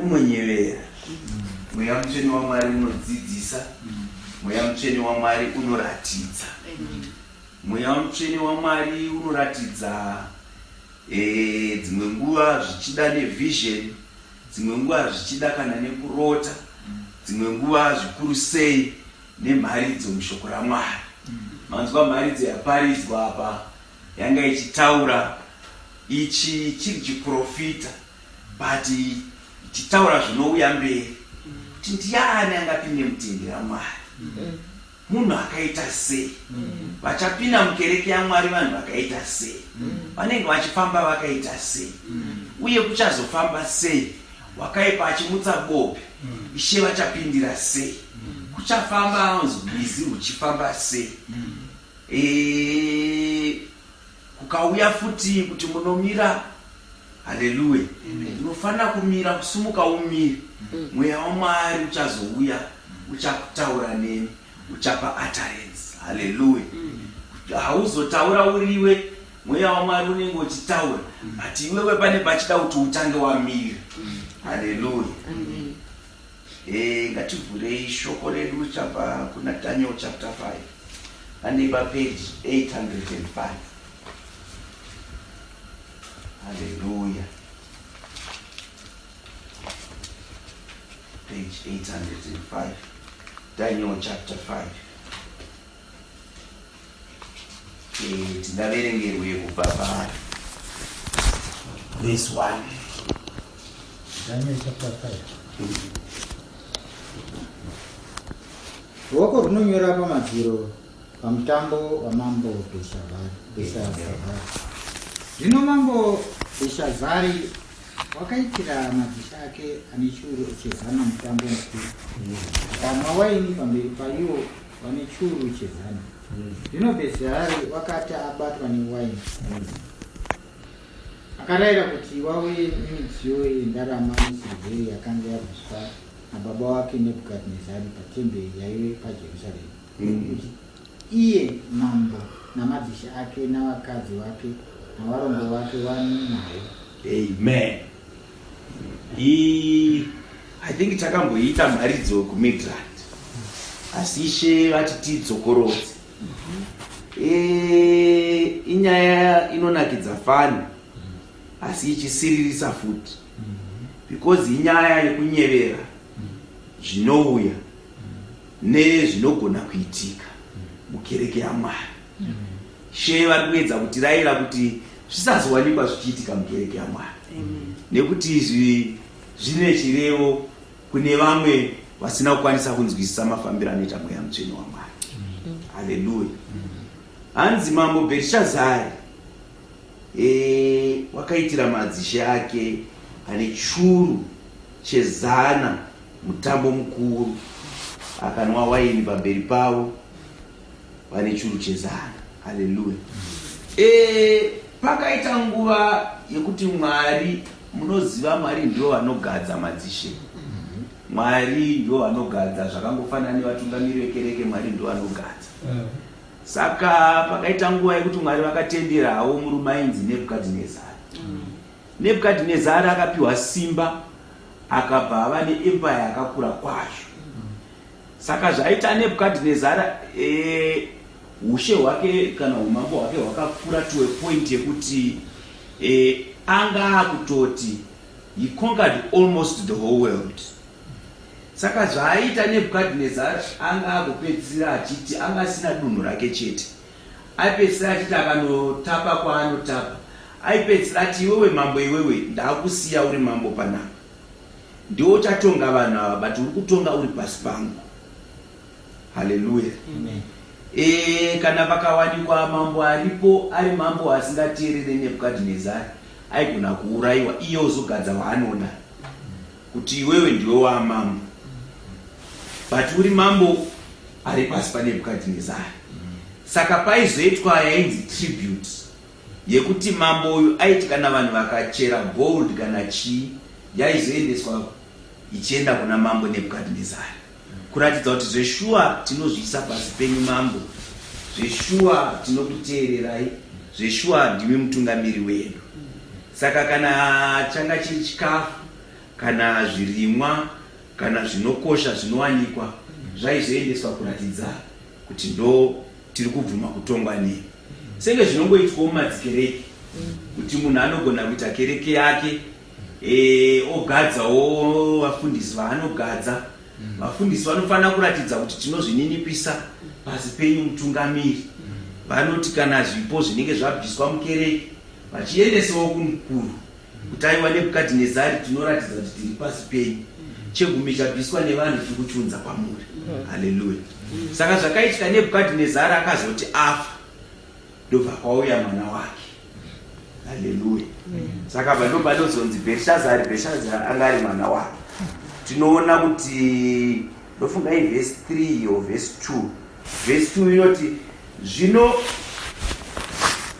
unonyevera. Mweya Mutsvene waMwari unodzidzisa. Mweya Mutsvene waMwari unoratidza. Mweya Mutsvene waMwari unoratidza e, dzimwe nguva zvichida nevision, dzimwe nguva zvichida kana nekurota, dzimwe nguva zvikuru sei nemharidzo mushoko raMwari. Manzwa mharidzo yaparidzwa apa yanga ichitaura ichi chiri chiprofita but ichitaura zvinouya mberi kuti ndiani angapinde mutende raMwari. Munhu akaita sei? Vachapinda mukereke yaMwari vanhu vakaita sei? Vanenge vachifamba vakaita sei? Uye kuchazofamba sei? Wakaipa achimutsa bope, Ishe vachapindira sei? Kuchafamba rwizi rwuchifamba sei? E, kukauya futi kuti munomira haleluya, unofanira kumira, kusumuka umire. Mweya waMwari uchazouya, uchakutaura nemi, uchapa utterance. Haleluya. Hauzotaura uriwe, mweya waMwari unenge uchitaura, but iwewe pane pachida kuti utange wamira. Haleluya. E, ngativhurei shoko redu chabva kuna Daniel chapter 5 pane papage 805. Haleluya. Page 805. Daniel chapter 5. Eh, tingaverengerwe kubva pa verse 1. Daniel chapter 5. Ruoko runonyora pamadziro pamutambo wamambo Bheshazari. Zvino mambo Bheshazari wakaitira madzishe ake ane chiuru chezana mutambo mukuru, akamwa waini pamberi paiwo vane chiuru chezana. Zvino Bheshazari wakati abatwa newaini, akarayira kuti vauye nemidziyo yendarama nesirivheri yakanga yabviswa nababa wake Nebhukadhinezari patemberi yaive paJerusarema, kuti iye mambo namadzishe ake navakadzi vake navarongo vake vanwe nayo. Amen. I, I think takamboita mharidzo kuMidrand, asi Ishe vati tidzokorodze. E, inyaya inonakidza fani asi ichisiririsa futi because inyaya yekunyevera zvinouya nezvinogona kuitika mukereke yaMwari. She vari kuedza kutirayira kuti zvisazowanikwa zvichiitika mukereke yaMwari, nekuti izvi zvine chirevo kune vamwe vasina kukwanisa kunzwisisa mafambiro anoita Mweya Mutsvene waMwari. Haleluya. Hanzi mambo Bherishazari e, wakaitira madzishe ake ane churu chezana mutambo mukuru, akanwa waini pamberi pavo vane churu chezana. Haleluya. E, pakaita nguva yekuti Mwari, munoziva Mwari ndivo vanogadza madzishe. Mwari ndivo vanogadza, zvakangofanana nevatungamiri vekereke, Mwari ndivo vanogadza. Saka pakaita nguva yekuti Mwari vakatenderawo murume ainzi Nebhukadhinezari. Nebhukadhinezari akapiwa simba akabva ava neempire yakakura kwazvo. Saka zvaita Nebhukadhinezari e, ushe hwake kana umambo hwake hwakakura to a point yekuti e, anga akutoti he conquered almost the whole world. Saka zvaaita Nebhukadhinezari anga akupedzisira achiti anga asina dunhu rake chete. Aipedzisira achiti akanotapa kwaanotapa. Aipedzisira ati iwewe mambo iwewe ndakusiya uri mambo panapa. Ndiwe uchatonga vanhu ava but uri kutonga uri pasi pangu. Haleluya. E, kana pakawanikwa mambo aripo ari mambo asingateerere Nebhukadhinezari aigona kuurayiwa iye ozogadza waanoda. Kuti iwewe ndiwe waamambo, but uri mambo ari pasi paNebhukadhinezari. Saka paizoitwa yainzi tribute yekuti mambo uyu aiti kana vanhu vakachera gold kana chii yaizoendeswa ichienda kuna mambo Nebhukadhinezari, kuratidza kuti zveshuwa tinozviisa pasi penyu mambo, zveshuwa tinokuteererai, zveshuwa ndimi mutungamiri wedu. Saka kana changa chiri chikafu. Kana zvirimwa kana zvinokosha zvinowanikwa zvaizoendeswa kuratidza kuti ndo tiri kubvuma kutongwa nei. Senge zvinongoitwawo mumadzikereke kuti munhu anogona kuita kereke yake e, ogadzawo vafundisi vaanogadza. Vafundisi vanofanira kuratidza kuti tinozvininipisa pasi penyu mutungamiri. Vanoti kana zvipo zvinenge zvabviswa mukereke vachiendesawo kumukuru kuti aiwa Nebhukadhinezari tinoratidza kuti tiri pasi penyu. Chegumi chabviswa nevanhu tiri kuchiunza kwamuri. Haleluya. Saka zvakaitika Nebhukadhinezari akazoti afa ndobva kwauya mwana wake. Haleluya. Saka apa ndopanozonzi Bherishazari, Bherishazari anga ari mwana wake. Tinoona kuti ndofunga ivhesi 3 or vhesi 2. Vhesi 2 inoti zvino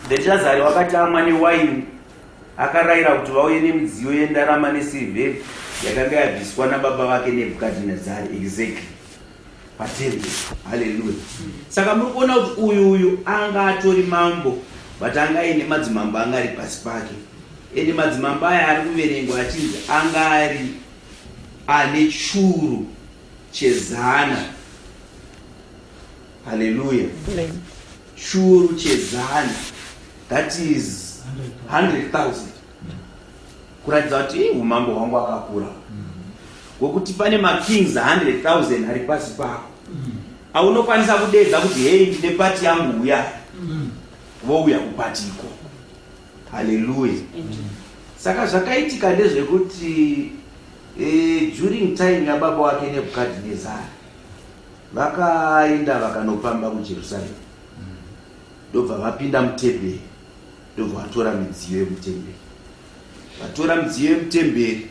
Bherishazari wakati amwa newaini Akarayira kuti vauye nemidziyo yendarama nesirivheri yakanga yabviswa nababa vake Nebhukadhinezari exactly patemberi. Haleluya! Saka muri kuona kuti uyu uyu anga atori mambo but anga aine madzimambo anga ari pasi pake ende madzimambo aya ari kuverengwa achinzi anga ari ane churu chezana. Haleluya! Churu chezana that is 100,000 kuratidza kuti eh, umambo hwangu akakura ngokuti pane makings 100,000 ari pasi pako aunokwanisa kudeedza kuti hei ndine pati yangu uya vouya kupati ikoko. Haleluya. Saka zvakaitika ndezvekuti eh, during time yababa wake Nebhukadhinezari Vakaenda vakanopamba kuJerusarema, ndobva vapinda mutemberi, ndobva vatora midziyo yemutemberi. Vatora midziyo yemutemberi,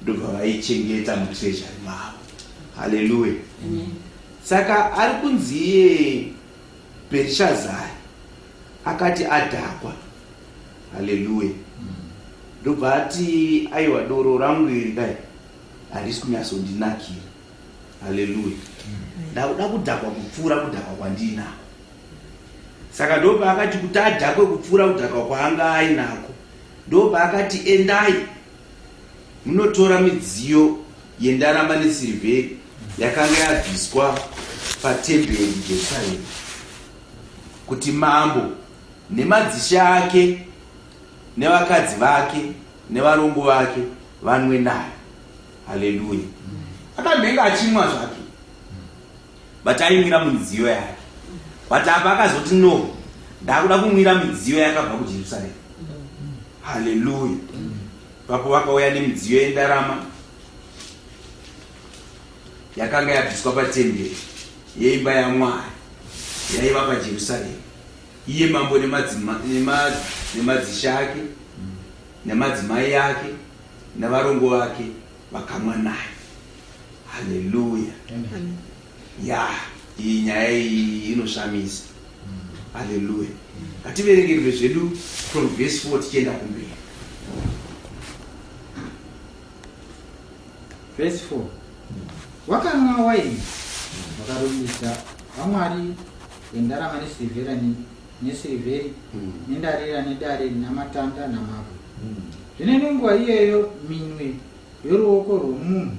ndobva vaichengeta mutreasury mavo. Haleluya! Saka ari kunzi iye Bherishazari akati adhakwa. Haleluya! Ndobva ati aiwa, doro rangu iri dai harisi kunyatsondinakira. Haleluya. Ndakuda kudhakwa kupfuura kudhakwa kwandiinako. Saka ndopaakati kuti adhakwe kupfuura kudhakwa kwaanga ainako, ndopaakati endai munotora midziyo yendarama nesirivheri yakanga yabviswa patemberi muJerusarema, kuti mambo nemadzishe ake nevakadzi vake nevarongo vake vanwe nayo. Haleluya. Akamhenge achimwa zvake. But aimwira mumidziyo yake. But apa akazoti no. Ndakuda kumwira midziyo yakabva kuJerusarema. Haleluya. Papo vakauya nemidziyo yendarama yakanga yabviswa patemberi yeimba yaMwari yaiva paJerusarema. Iye mambo nemadzishe ake nemadzimai ake navarongo vake vakamwa naye. Haleluya! Ya, iyi nyaya iyi inoshamisa. Haleluya! Ngativerengerwe zvedu from verse 4 tichienda kumberi. Verse 4 Wakanwa waini, wakarumbidza vamwari vendarama nesirivhera nesirivheri nendarira nedare namatanda namabwe. Zvino nenguva iyeyo minwe yoruoko rwomunhu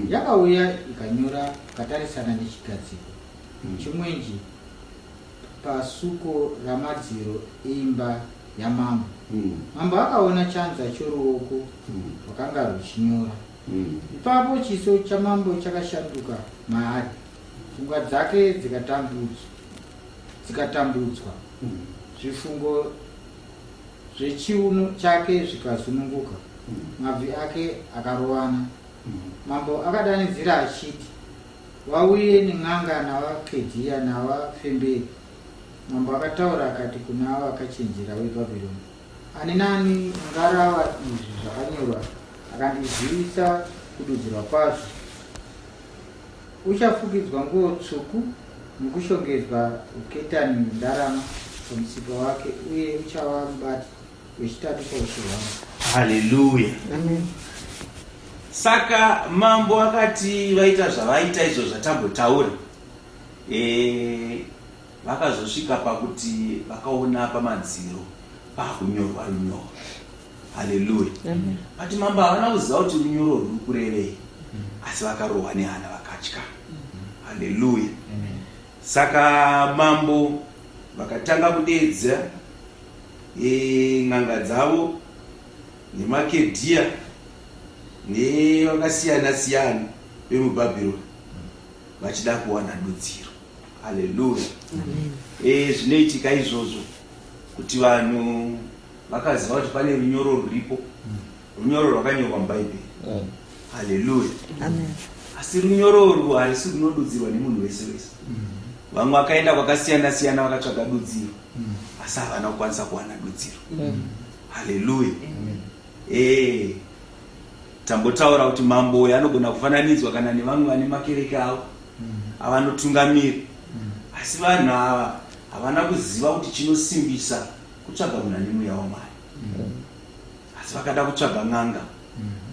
yakauya ikanyora pakatarisana nechigadziko chomwenje pasuko ramadziro eimba yamambo. Mambo akaona chanza choruoko rwakanga rwuchinyora. Ipapo chiso chamambo chakashanduka maari, pfungwa dzake dzikatambudzwa, zvifungo zvechiuno chake zvikazununguka, mabvi ake akarovana. Mambo akadanidzira achiti, Vauye nen'anga navaKedhia navafemberi. Mambo akataura akati kuna vakachenjera veBhabhironi, Ani naani angarava izvi zvakanyorwa akandizivisa kududzirwa kwazvo, uchafukidzwa nguo tsvuku nokushongedzwa uketani hwendarama pamutsipa wake, uye uchava mubati wechitatu paushe hwangu. Haleluya. Saka mambo akati vaita zvavaita izvo zvatambotaura, e, vakazosvika pakuti vakaona pamadziro pakunyorwa runyoro. Haleluya. But mambo havana kuziva kuti runyoro rwuri kurevei, asi vakarohwa nehana vakatya. Haleluya. Saka mambo vakatanga kudeedza e, n'anga dzavo nemakedhiya nevakasiyana siyana vemubhabhironi vachida kuwana dudziro. Haleluya. E, zvinoitika izvozvo kuti vanhu vakaziva kuti pane runyoro ruripo, runyoro rwakanyorwa muBhaibheri. Haleluya. Asi runyoro urwu harisi runodudzirwa nemunhu wese wese. Vamwe vakaenda kwakasiyana siyana vakatsvaga dudziro, asi havana kukwanisa kuwana dudziro. Haleluya. Ee, tambotaura kuti mambo uyu anogona kufananidzwa kana nevamwe vane makereke avo avanotungamira, asi vanhu ava havana kuziva kuti chinosimbisa kutsvaga munhu ane mweya waMwari, asi vakada kutsvaga n'anga.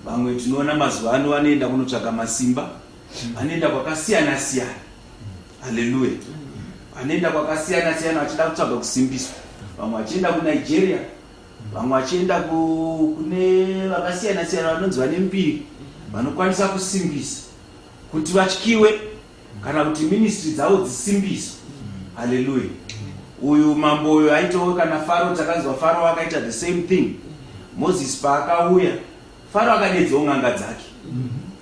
Vamwe tinoona mazuva ano vanoenda kunotsvaga masimba, vanoenda kwakasiyana siyana. Haleluya. Vanoenda kwakasiyana siyana vachida kutsvaga kusimbiswa, vamwe vachienda kuNigeria, vamwe vachienda kune vakasiyana siyana vanonzi vane mbiri, vanokwanisa kusimbisa kuti vatyiwe kana kuti ministry dzavo dzisimbiswe. Haleluya. Uyu mambo uyu aitowo kana Faro, takanzwa Faro akaita the same thing. Moses paakauya, Faro akadedzawo n'anga dzake.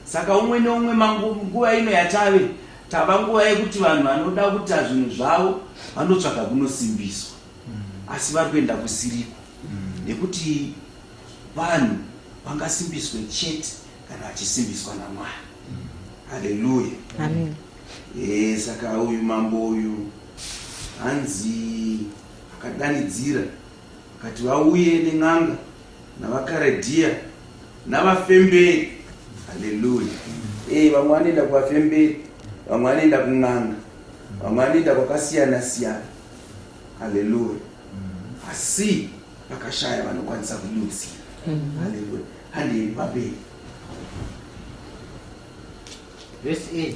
Saka umwe neumwe nguva ino yatave tava nguva yekuti vanhu vanoda kuita zvinhu zvavo vanotsvaga kunosimbiswa, asi vari kuenda kusiriko, nekuti vanhu vangasimbiswe chete kana vachisimbiswa naMwari. Haleluya. Amen. E, saka uyu mambo uyu hanzi akadanidzira akati vauye nen'anga navaKaredhiya navafemberi. Haleluya. E, vamwe vanoenda kuvafemberi, vamwe vanoenda kun'anga, vamwe vanoenda kwakasiyana siyana. Haleluya. Asi vakashaya vanokwanisa kududzira. Haleluya. Handei pamberi. Vhesi 8.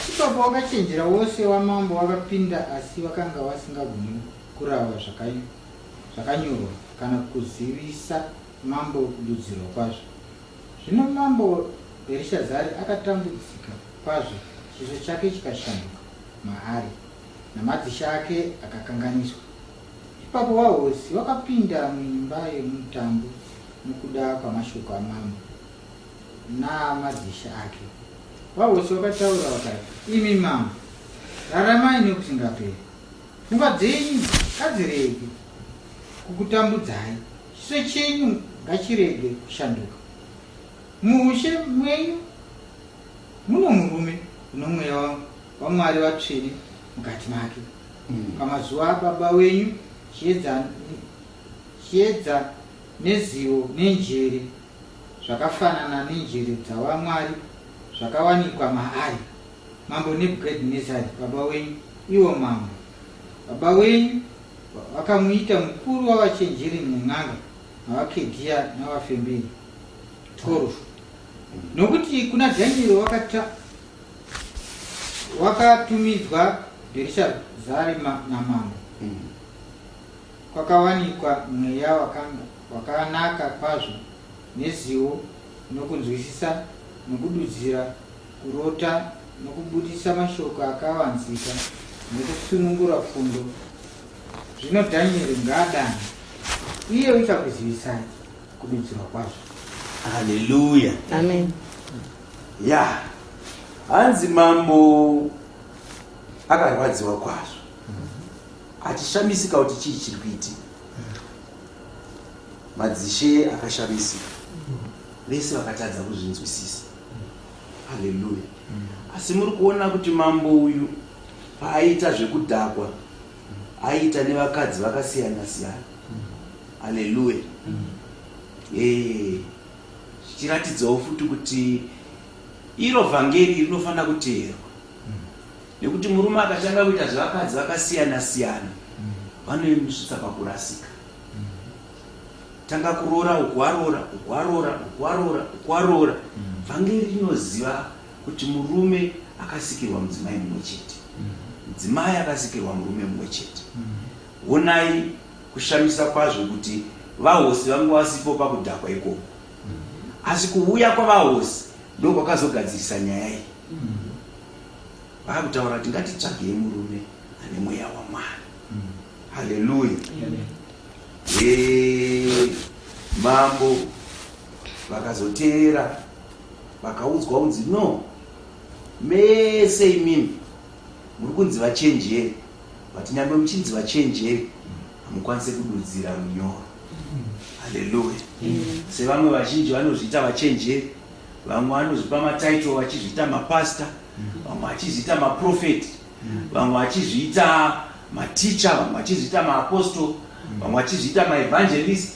Ipapo wakachenjera wose wamambo wakapinda, asi vakanga vasingagoni kurava zvakanyorwa kana kuzivisa mambo kududzirwa kwazvo. Zvino mambo Bherishazari akatambudzika kwazvo, chiso chake chikashanduka maari, namadzishe ake akakanganiswa. Ipapo vahosi vakapinda muimba yomutambo nokuda kwamashoko amambo naamadzishe ake. Vahosi vakataura vakati, Imi mambo, raramai nokusingaperi. Pfungwa dzenyu ngadzirege kukutambudzai, chiso chenyu ngachirege kushanduka. Muushe mwenyu muno murume uno mweya waMwari vatsvene mukati make. Pamazuva ababa wenyu chiedza, chiedza nezivo nenjere zvakafanana nenjere dzawamwari zvakawanikwa maari. Mambo Nebhukadhinezari baba wenyu, ivo mambo baba wenyu vakamuita mukuru wavachenjeri nen'anga navaKedhia navafemberi. 12 Nokuti kuna Dhanieri wakatumidzwa Bherishazari namambo, kwakawanikwa mweya wakanaka kwazvo, nezivo, nokunzwisisa, nokududzira kurota, nokubudisa mashoko akavanzika, nokusunungura fundo. Zvino Dhanieri ngaadane, iye uchakuzivisai kududzirwa kwazvo. Haleluya. Amen. Ya, hanzi mambo akarwadziwa kwazvo achishamisika kuti chii chiri kuitika. Madzishe akashamisika, vese vakatadza kuzvinzwisisa. Haleluya. Asi muri kuona kuti mambo uyu paaiita zvekudhakwa aiita nevakadzi vakasiyana siyana. Haleluya. Zvichiratidzawo futi kuti iro vhangeri rinofanira kuteerwa, nekuti murume akatanga kuita zvevakadzi vakasiyana siyana vanomusvitsa pakurasika. Tanga kuroora uku, waroora uku, waroora uku, waroora uku, waroora. Vhangeri rinoziva kuti murume akasikirwa mudzimai mumwe chete, mudzimai akasikirwa murume mumwe chete. Honai kushamisa kwazvo kuti Vahosi vanga vasipo pakudhakwa ikoko, asi kuuya kwavahosi ndokwakazogadzirisa nyaya iyi. Vakutaura kuti ngatitsvagei murume ane mweya waMwari. Haleluya. Mambo vakazoteera, vakaudzwa kunzi, no, mese imimi muri kunzi vachenjeri, but nyangwe muchinzi vachenjeri hamukwanise kududzira runyoro. Haleluya. Sevamwe vazhinji vanozviita vachenjeri, vamwe vanozvipa matitle vachizviita mapasta, vamwe vachizviita maprofeti, vamwe vachizviita maticha, vamwe vachizviita maapostol, vamwe vachizviita maevangelist,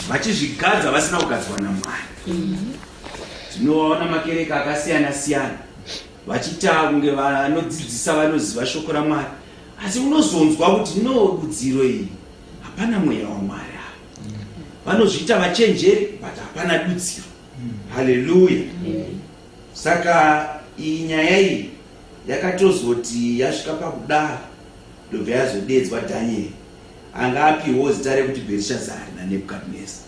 vachizvigadza vasina kugadzwa naMwari. Tinovaona makereke akasiyana siyana vachiita kunge vanodzidzisa, vanoziva shoko raMwari, asi unozonzwa kuti no, dudziro iyi hapana mweya waMwari apa. Vanozviita vachenjeri but hapana dudziro. Haleluya. Saka iyi nyaya iyi yakatozoti yasvika pakudaro, ndobva yazodedzwa Dhanieri, anga apiwawo zita rekuti Bherishazari naNebhukadhineza.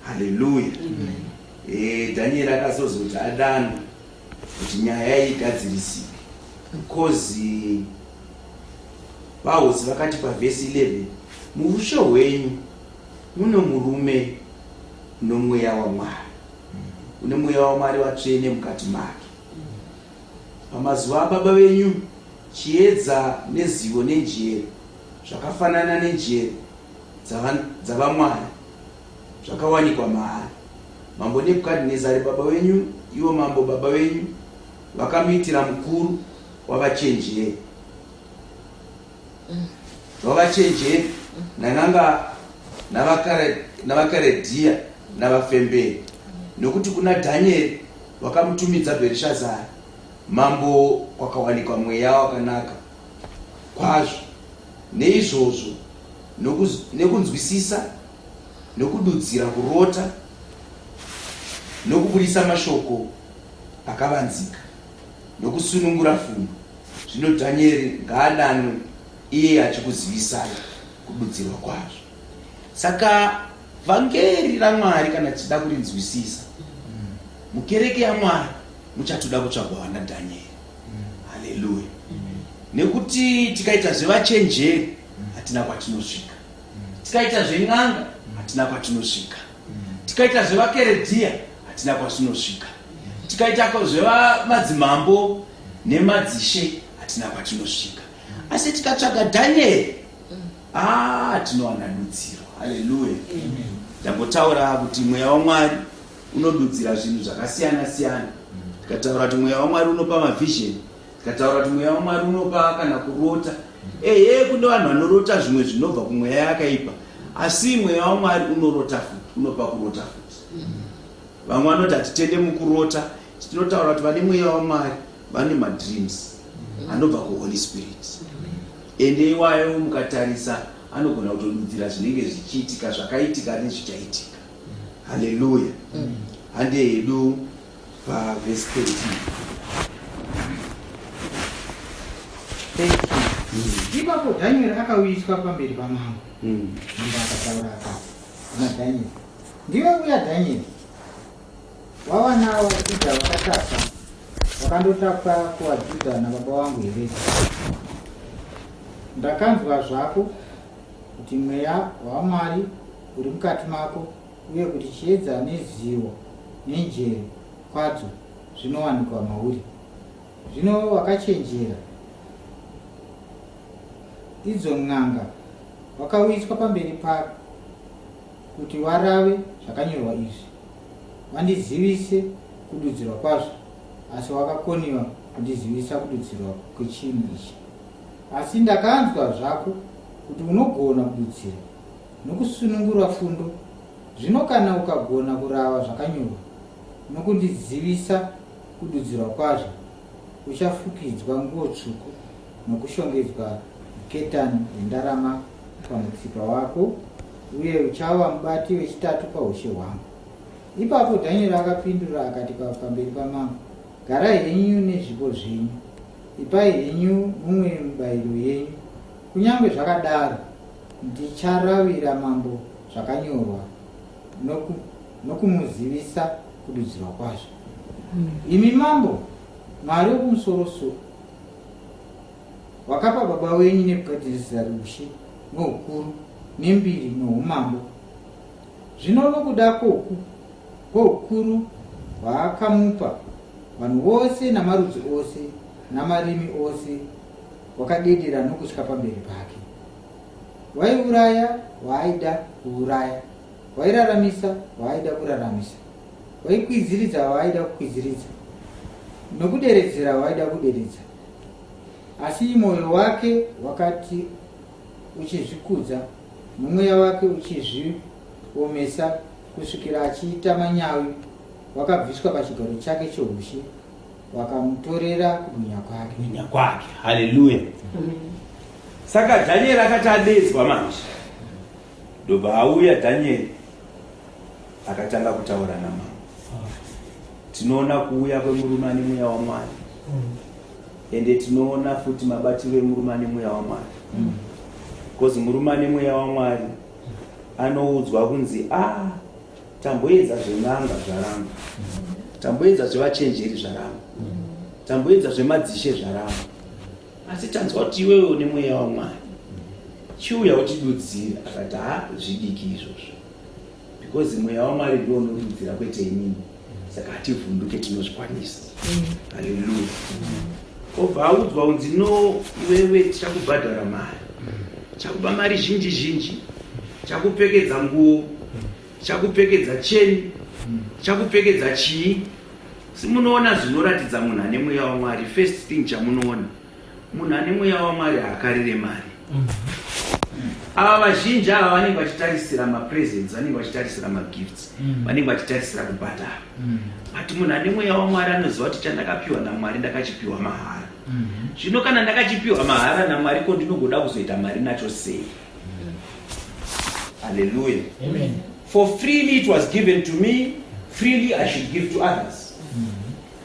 Haleluya. Dhanieri akazozoti adanwa kuti nyaya iyi igadzirisike, because vahosi vakati pavhesi 11, murusho hwenyu muno murume nomweya waMwari, une mweya waMwari vatsvene mukati make. Pamazuva ababa venyu chiedza nezivo nenjere zvakafanana nenjere dzavamwari zvakawanikwa maari. Mambo Nebhukadhinezari baba venyu, ivo mambo baba venyu, vakamuitira mukuru wavachenjeri wavachenjeri nan'anga navaKaredhiya navafemberi, nokuti kuna Dhanieri wakamutumidza Bherishazari mambo kwakawanikwa mweya wakanaka kwazvo. Neizvozvo nekunzwisisa nokududzira kurota nokubudisa mashoko akavanzika nokusunungura fundo. Zvino Dhanieri ngaadanwe, iye achikuzivisai kududzirwa kwazvo. Saka vhangeri raMwari kana tichida kurinzwisisa mukereke yaMwari, muchatoda kutsvagwa vana Dhanieri. Haleluya. Nekuti tikaita zvevachenjeri hatina kwatinosvika, tikaita zven'anga hatina kwatinosvika, tikaita zvevakeredhiya hatina kwatinosvika, tikaita zvevamadzimambo nemadzishe hatina kwatinosvika, asi tikatsvaga Dhanieri, tinowana dudziro. Haleluya. Ndambotaura kuti mweya waMwari unodudzira zvinhu zvakasiyana siyana, tikataura kuti mweya waMwari unopa mavision, tikataura kuti mweya waMwari unopa kana kurota. Ehe, kune vanhu vanorota zvimwe zvinobva kumweya yakaipa, asi mweya waMwari unorota futi, unopa kurota futi. Vamwe vanoti hatitende mukurota, tinotaura kuti vane mweya waMwari vane madreams anobva kuHoly Spirit, ende iwayo mukatarisa anogona kutodudzira zvinenge zvichiitika, zvakaitika nezvichaitika. Haleluya. Hande hedu pavhesi 13. Ipapo Dhanieri akauyiswa pamberi pamambo. Mambo akataura akati kuna Dhanieri, ndiwe uya Dhanieri wavana vaJudha vakatapwa, vakandotapwa kuvaJudha nababa vangu here? Ndakanzwa zvako kuti mweya waMwari uri mukati mako, uye kuti chiedza nezivo nenjere kwadzo zvinowanikwa mauri. Zvino wakachenjera idzo n'anga wakauyiswa pamberi pako kuti warave zvakanyorwa izvi, wandizivise kududzirwa kwazvo, asi wakakoniwa kundizivisa kududzirwa kwechinhu ichi. Asi ndakanzwa zvako kuti unogona kududzira nokusunungura fundo. Zvino kana ukagona kurava zvakanyorwa nokundizivisa kududzirwa kwazvo, uchafukidzwa nguo tsvuku nokushongedzwa ketani yendarama pamutsipa wako, uye uchava mubati wechitatu paushe hwangu. Ipapo Dhanieri akapindura akati pamberi pamambo, Garai henyu nezvipo zvenyu, ipai henyu mumwe mibayiro yenyu. Kunyange zvakadaro, ndicharavira mambo zvakanyorwa nokumuzivisa kududzirwa kwazvo. Imi mambo, Mwari wokumusorosoro wakapa baba wenyu Nebhukadhinezari ushe noukuru nembiri noumambo. Zvino nokuda kwoukuru hwaakamupa, vanhu vose namarudzi ose namarimi ose wakadedera nokutya pamberi pake. Waiuraya waaida kuuraya, wairaramisa waaida kuraramisa, waikwidziridza waaida kukwidziridza, nokuderedzera waaida kuderedza. Asi mwoyo wake wakati uchizvikudza, nomweya wake uchizviomesa kusvikira achiita manyawi, wakabviswa pachigaro chake choushe, wakamutorera kubwinya kwake. Kubwinya kwake. Haleluya. Saka Dhanieri akati adedzwa manje, ndobva auya Dhanieri akatanga kutaura namambo. Tinoona kuuya kwemurume ane mweya waMwari, ende tinoona futi mabatiro emurume ane mweya waMwari, because murume ane mweya waMwari anoudzwa kunzi a ah, tamboedza zven'anga zvaramba, tamboedza zvevachenjeri zvaramba, tamboedza zvemadzishe zvaramba, asi tanzwa kuti iwewe une mweya waMwari, chiuya utidudzire. Akati ha, zvidiki izvozvo, because mweya waMwari ndiwo unodudzira, kwete inini, saka hativhunduke, tinozvikwanisa. Haleluya. Obva audzwa kunzi no, iwewe tichakubhadhara mari, tichakupa mari zhinji zhinji, tichakupfekedza nguo, tichakupfekedza cheni, tichakupfekedza chii. Si munoona zvinoratidza munhu ane mweya waMwari? First thing chamunoona, munhu ane mweya waMwari haakarire mari. Ava vazhinji ava vanenge vachitarisira mapresents, vanenge vachitarisira magifts, vanenge vachitarisira kubhadhara. But munhu ane mweya waMwari anoziva kuti chandakapiwa naMwari ndakachipiwa mahara. Zvino kana ndakachipiwa mahara naMwari, ko ndinogoda kuzoita mari nacho sei? Haleluya. For freely it was given to me, freely I should give to others.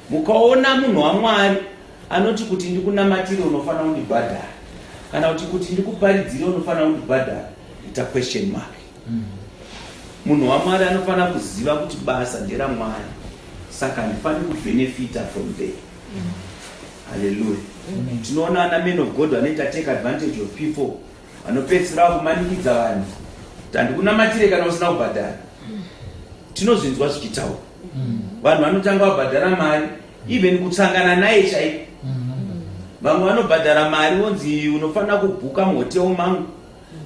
Mukaona munhu waMwari anoti kuti ndikunamatire unofanira kundibhadhara, kana kuti ndikuparidzire unofanira kundibhadhara, ita question mark. Munhu waMwari anofanira kuziva kuti basa nderaMwari, saka handifaniri kubenefita from there. Haleluya. Tinoona ana men of God vanoita take advantage of people, vanopedzisira vakumanikidza vanhu kuti handikunamatire kana usina kubhadhara. Tinozvinzwa zvichitaura, vanhu vanotanga vabhadhara mari even kutsangana naye chaiko. Vamwe vanobhadhara mari vonzi unofanira kubhuka muhotel mangu,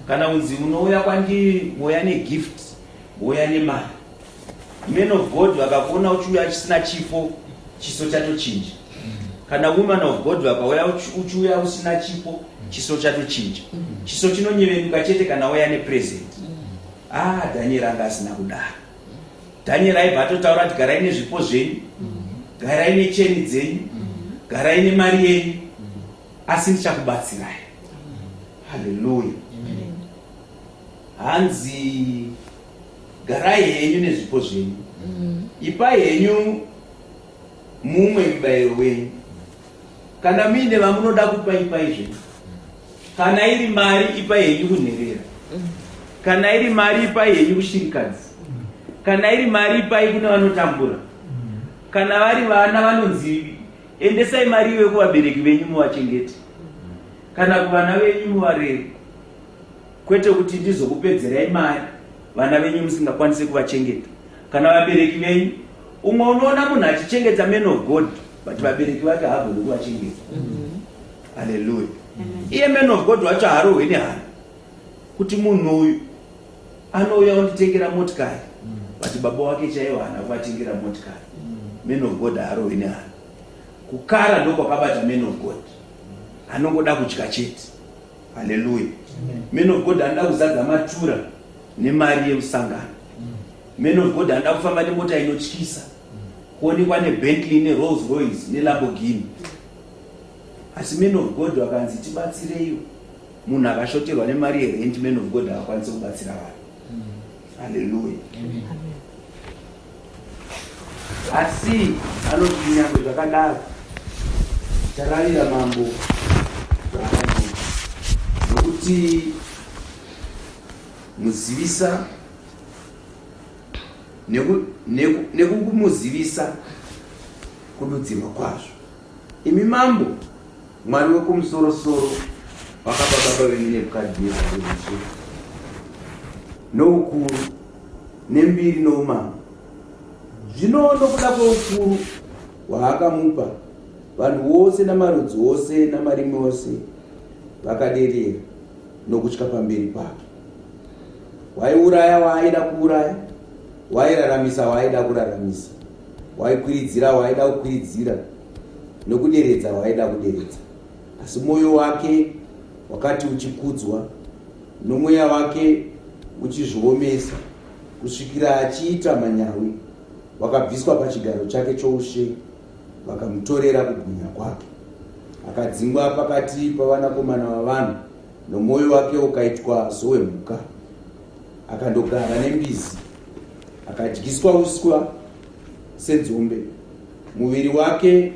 kana kunzi unouya kwandiri mouya negift, mouya nemari. Man of God vakakuona uchiuya chisina chipo, chiso chatochinja. Kana woman of God vakauya uchiuya usina chipo, chiso chatochinja. Chiso chinonyevenuka chete kana wauya nepresent. Ah, Daniel anga asina kudaro. Daniel aibva atotaura kuti garai nezvipo zvenyu, garai necheni dzenyu, garai nemari yenyu, asi ndichakubatsirai. Haleluya. Hanzi garai henyu nezvipo zvenyu, ipai henyu mumwe mubayiro wenyu. Kana muine vamunoda kupa, ipai zvenyu. Kana iri mari, ipai henyu kunherera. Kana iri mari, ipai henyu kushirikadzi. Kana iri mari, ipai kune vanotambura. Kana vari vana vanonzi endesai mari iwe kuvabereki venyu muvachengete, kana kuvana venyu muvarere, kwete kuti ndizokupedzerai mari vana venyu musingakwanisi kuvachengeta, kana vabereki venyu. Umwe unoona munhu achichengeta man of God, but vabereki vake haagoni kuvachengeta. Haleluya. Iye man of God wacho haarohwe nehana kuti munhu uyu anouya onditengera motikari, but baba wake chaiwo haana kuvatengera motikari. Man of God haarohwe nehana. Kukara ndokwakabata man of God, anongoda kudya chete. Haleluya. Man of God anoda kuzadza matura nemari yemusangano. Man of God anoda kufamba nemota inotyisa, kuonekwa neBentley, neRolls Royce, neLamborghini. Asi man of God vakanzi tibatsireiwo, munhu akashoterwa nemari yerent, man of God haakwanisi kubatsira vanhu. Haleluya. Asi anoti kunyangwe zvakadaro taravira mambo zvaakanyora, nokuti muzivisa. Nekukumuzivisa kududzirwa kwazvo. Imi mambo, Mwari wekumusorosoro wakapa baba venyu Nebhukadhinezari ushe noukuru nembiri noumambo. Zvino nokuda kweukuru hwaakamupa, vanhu vose namarudzi ose namarimi ose vakaderera nokutya pamberi pake. Waiuraya waaida kuuraya, wairaramisa waaida kuraramisa, waikwiridzira waaida kukwiridzira, nokuderedza waaida kuderedza. Asi mwoyo wake wakati uchikudzwa, nomweya wake uchizviomesa, kusvikira achiita manyawi, wakabviswa pachigaro chake choushe, vakamutorera kubwinya kwake. Akadzingwa pakati pavanakomana vavanhu, nomwoyo wake ukaitwa sowemhuka. Akandogara nembizi, akadyiswa uswa senzombe, muviri wake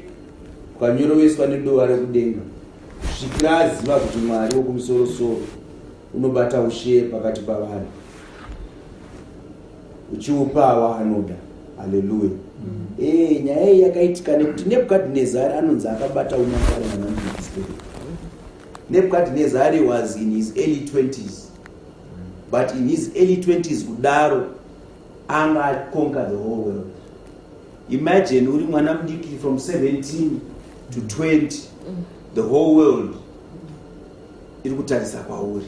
ukanyoroveswa nedova rekudenga, kusvikira aziva kuti Mwari wokumusorosoro unobata ushe pakati pavanhu, uchiupa waanoda. Haleluya! Nyaya iyi yakaitika nekuti Nebhukadhinezari anonzi akabata umambo ari mwana mudiki still. Nebhukadhinezari was in his early 20s, but in his early 20s kudaro anga conquer the whole world. Imagine uri mwana mudiki from 17 to 20, the whole world iri kutarisa kwauri.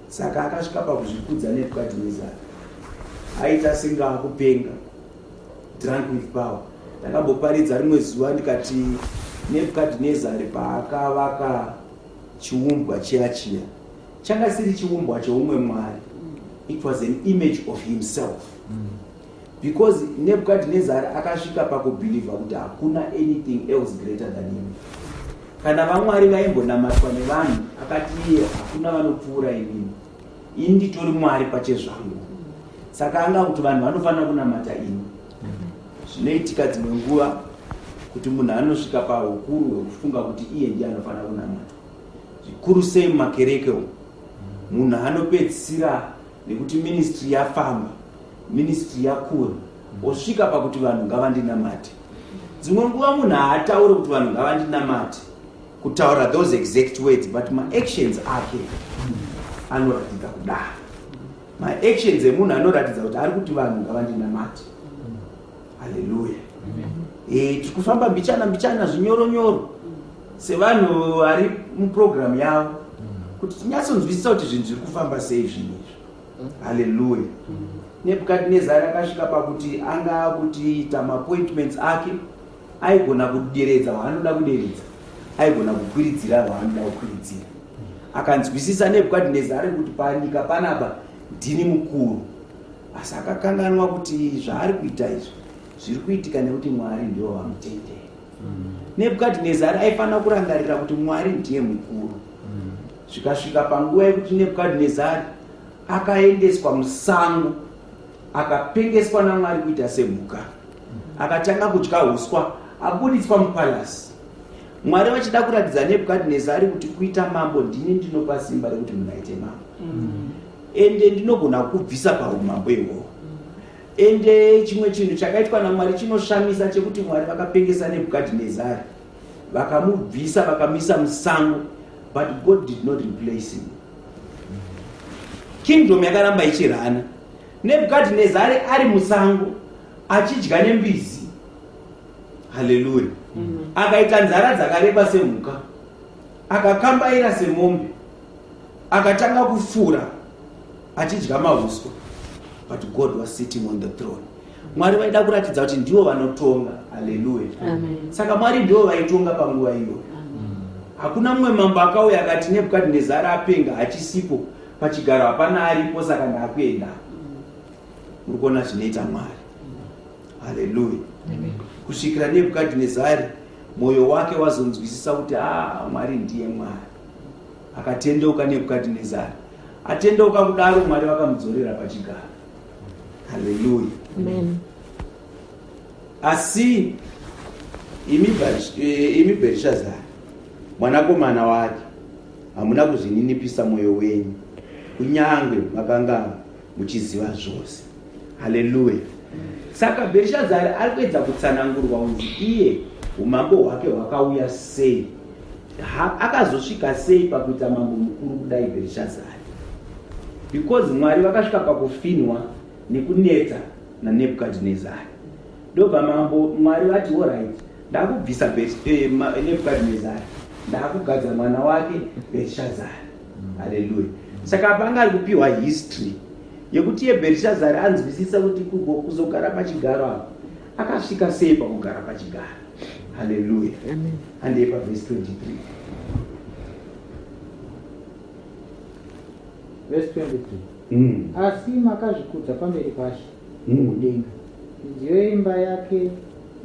Saka akasvika pakuzvikudza Nebhukadhinezari, aita senge akupenga, drunk with power. Ndakamboparidza rimwe zuva ndikati Nebhukadhinezari paakavaka chiumbwa chiya chiya, changa siri chiumbwa cheumwe mwari, it was an image of himself, because Nebhukadhinezari akasvika pakubhilivha kuti hakuna anything else greater than him. Kana vamwari vaimbonamatwa nevanhu, akati iye hakuna vanopfuura inini, ini nditori mwari pachezvangu. Saka anga kuti vanhu vanofanira kunamata ini. Zvinoitika dzimwe nguva kuti munhu anosvika paukuru hwekufunga kuti iye ndiye anofanira kunamatwa, zvikuru sei mumakereke umu. Munhu anopedzisira nekuti ministry yafamba, ministry yakura, osvika pakuti vanhu ngavandinamate. Dzimwe nguva munhu haatauri kuti vanhu ngavandinamate, kutaura those exact words, but maactions ake anoratidza kudaro. Maactions emunhu anoratidza kuti ari kuti vanhu ngavandinamate. Haleluya! Tiri kufamba mbichana mbichana, zvinyoronyoro, sevanhu vari muprogramu yavo, kuti tinyatsonzwisisa kuti zvinhu zviri kufamba sei zvinhu izvi. Haleluya! Nebhukadhinezari akasvika pakuti anga kutiita maappointments ake, aigona kuderedza waanoda kuderedza, aigona kukwiridzira waanoda kukwiridzira. Akanzwisisa Nebhukadhinezari kuti panyika panapa ndini mukuru, asi akakanganwa kuti zvaari kuita izvi zviri kuitika nekuti Mwari ndivo vamutendera. Nebhukadhinezari aifanira kurangarira kuti Mwari ndiye mukuru. Zvikasvika panguva yekuti Nebhukadhinezari akaendeswa musango, akapengeswa naMwari kuita semhuka, akatanga kudya uswa, abuditswa mupalasi. Mwari vachida kuratidza Nebhukadhinezari kuti kuita mambo ndini ndinopa simba rekuti munhu aite mambo, ende ndinogona kubvisa paumambo ihwohwo. Ende chimwe chinhu chakaitwa naMwari chinoshamisa chekuti Mwari vakapengesa Nebhukadhinezari, vakamubvisa, vakamisa musango, but God did not replace him. Kingdom yakaramba ichirana Nebhukadhinezari ari musango achidya nembizi. Haleluya! Akaita nzara dzakareba semhuka, akakambaira semombe, akatanga kufura achidya mahuswa, but God was sitting on the throne. Mwari vaida kuratidza kuti ndivo vanotonga. Haleluya! Saka Mwari ndivo vaitonga panguva iyoyo. Hakuna mumwe mambo akauya akati Nebhukadhinezari apenga, hachisipo pachigaro, hapana aripo, saka ndaakuenda. Muri kuona zvinoita Mwari? Haleluya! Kusvikira Nebhukadhinezari mwoyo wake wazonzwisisa kuti a ah, Mwari ndiye Mwari, akatendeuka. Nebhukadhinezari atendeuka kudaro, Mwari vakamudzorera pachigaro. Haleluya! Asi imi Bherishazari, mwanakomana wake, hamuna kuzvininipisa mwoyo wenyu, kunyange makanga muchiziva zvose. Haleluya. Saka Bherishazari ari kuedza kutsanangurwa kunzi iye umambo hwake hwakauya sei, akazosvika sei pakuita mambo mukuru kudai Bherishazari, because Mwari vakasvika pakufinwa nekunetsa naNebhukadhinezari. Ndobva mambo Mwari vati, alright, ndakubvisa Nebhukadhinezari, ndakugadza mwana wake Bherishazari. Haleluya. Saka apa anga ari kupiwa history yekuti iye Bherishazari anzwisisa kuti kuzogara pachigaro apa akasvika sei pakugara pachigaro. Haleluya. Handei pavhesi 23. Vhesi 23. Asi makazvikudza pamberi paShe wokudenga. Midziyo yeimba yake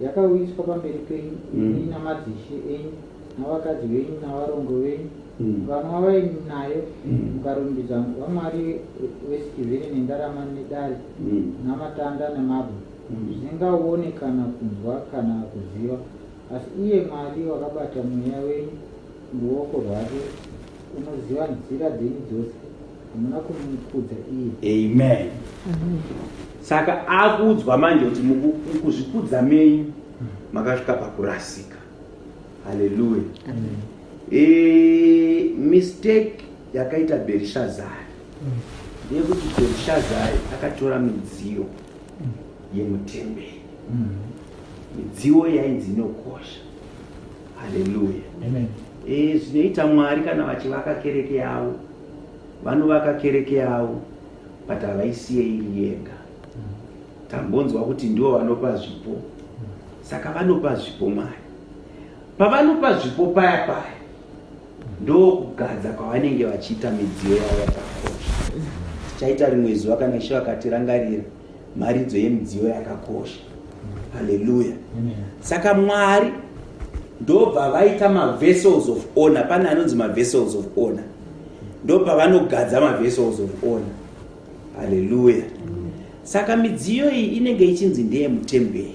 yakauyiswa pamberi penyu, imi namadzishe enyu navakadzi venyu navarongo venyu, mukanwa waini nayo, mukarumbidza vamwari vesirivheri nendarama nedare namatanda nemabwe, zvisingaone kana kunzwa kana kuziva. Asi iye Mwari wakabata mweya wenyu muruoko rwake, unoziva nzira dzenyu dzose, hamuna kumukudza iye. Amen. Saka akuudzwa manje kuti mukuzvikudza menyu makasvika pakurasika. Haleluya. Mistake yakaita Bherishazari ndeyekuti Bherishazari akatora midziyo yemutemberi, midziyo yainzi inokosha. Haleluya. Zvinoita Mwari kana vachivaka kereke yavo, vanovaka kereke yavo, but havaisiye iri yega. Tambonzwa kuti ndivo vanopa zvipo, saka vanopa zvipo. Mwari pavanopa zvipo paya paya ndokugadza kwavanenge vachiita midziyo yavo yakakosha. Tichaita rimwe zuva kana Ishe vakatirangarira mharidzo yemidziyo yakakosha. Haleluya. Saka Mwari ndobva vaita mavessels of honor. Pane anonzi mavessels of honor, ndopavanogadza mavessels of honor. Haleluya. Saka midziyo iyi inenge ichinzi ndeyemutemberi.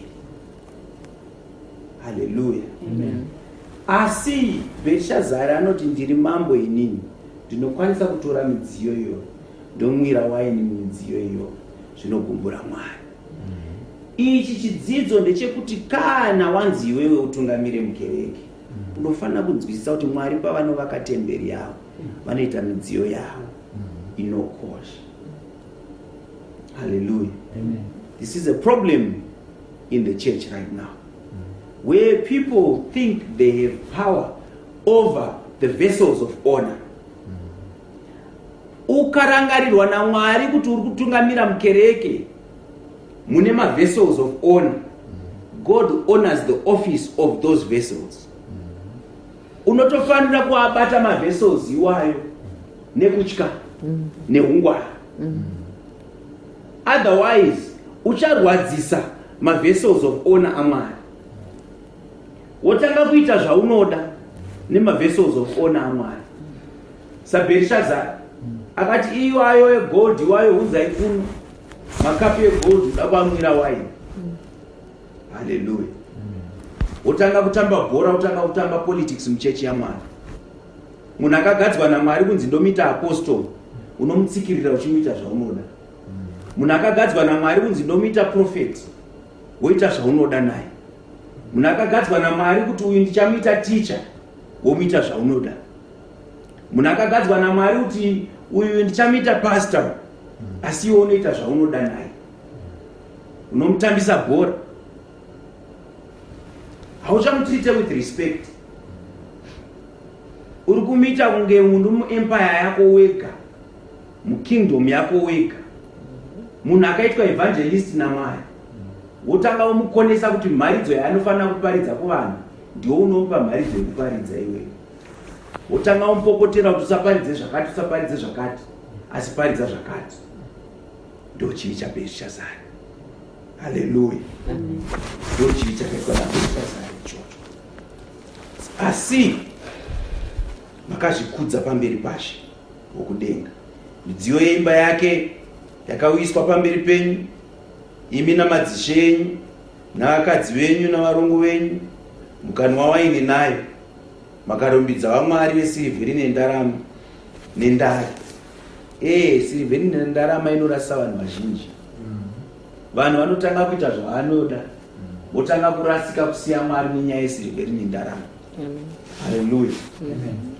Haleluya. Asi Bherishazari anoti, ndiri mambo inini, ndinokwanisa kutora midziyo iyoyo ndomwira waini mumidziyo iyoyo. Zvinogumbura Mwari. Ichi chidzidzo ndechekuti kana wanzi iwewe utungamire mukereke, unofanira kunzwisisa kuti Mwari pavanovaka temberi yavo vanoita midziyo yavo inokosha. Haleluya. This is a problem in the church right now, where people think they have power over the vessels of honor. Ukarangarirwa naMwari kuti uri kutungamira mukereke mune mavessels of honor, God honors the office of those vessels. Unotofanira kuabata mavessels iwayo nekutya neungwara, otherwise ucharwadzisa mavessels of honor aMwari, wotanga kuita zvaunoda nemavessels of honor aMwari. SaBherishazari akati, iwayo egold iwayo hunzai kuno, makapu egold, uda kuamwira waini. Haleluya. Wotanga kutamba bhora, wotanga kutamba politics muchechi yaMwari. Munhu akagadzwa naMwari kunzi ndomuita apostle, unomutsikirira uchimuita zvaunoda. Munhu akagadzwa naMwari kunzi ndomuita prophet, woita zvaunoda naye. Munhu akagadzwa naMwari kuti uyu ndichamuita ticha, womuita zvaunoda. Munhu akagadzwa naMwari kuti uyu ndichamuita pastor, asi iwe unoita zvaunoda naye, unomutambisa bhora, hauchamutreate with respect. Uri kumuita kunge munhu muempire yako wega, mukingdom yako wega. Munhu akaitwa evangelist naMwari, wotanga womukonesa kuti mharidzo yaanofanira kuparidza kuvanhu ndiwo unomupa mharidzo yekuparidza iwewe. Wotanga womupopotera kuti usaparidze zvakati, usaparidze zvakati, asi paridza zvakati. Ndo chivi chaBherishazari. Haleluya. Ndo chivi chakaitwa naBherishazari ichocho. Asi makazvikudza pamberi paShe wokudenga. Midziyo yeimba yake yakauyiswa pamberi penyu, imi namadzishe enyu navakadzi venyu navarongo venyu, mukanwa waini nayo, makarumbidza vamwari vesirivheri nendarama nendari. Ee, sirivheri nendarama inorasa vanhu vazhinji. Vanhu vanotanga kuita zvavanoda, votanga kurasika kusiya Mwari nenyaya yesirivheri nendarama. Haleluya.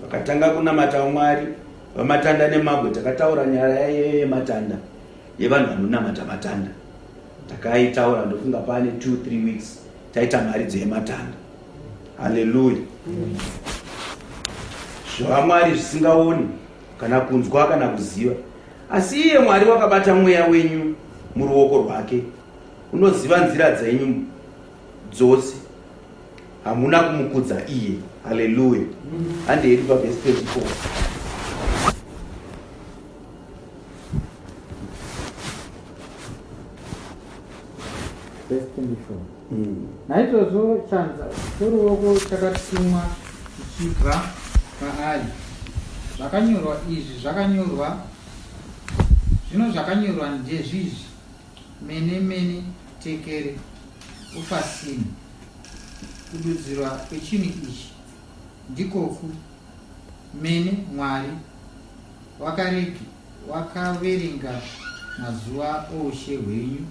Vakatanga kunamata Mwari vamatanda nemabwe. Takataura nyaya yematanda, yevanhu vanonamata matanda. Takaitaura, ndofunga pane 2 3 weeks taita mharidzo yematanda. Haleluya. ZvaMwari zvisingaoni kana kunzwa kana kuziva, asi iye Mwari wakabata mweya wenyu muruoko rwake, unoziva nzira dzenyu dzose, hamuna kumukudza iye. Haleluya. Handei pavhesi 24. Verse 24. Naizvozvo chanza choruoko chakatumwa chichibva kwaari. Zvakanyorwa izvi zvakanyorwa, zvino zvakanyorwa ndezvizvi, Mene, mene, tekere, ufasini. Kududzirwa kwechinhu ichi ndikoku, Mene, Mwari wakarege, wakaverenga mazuva oushe hwenyu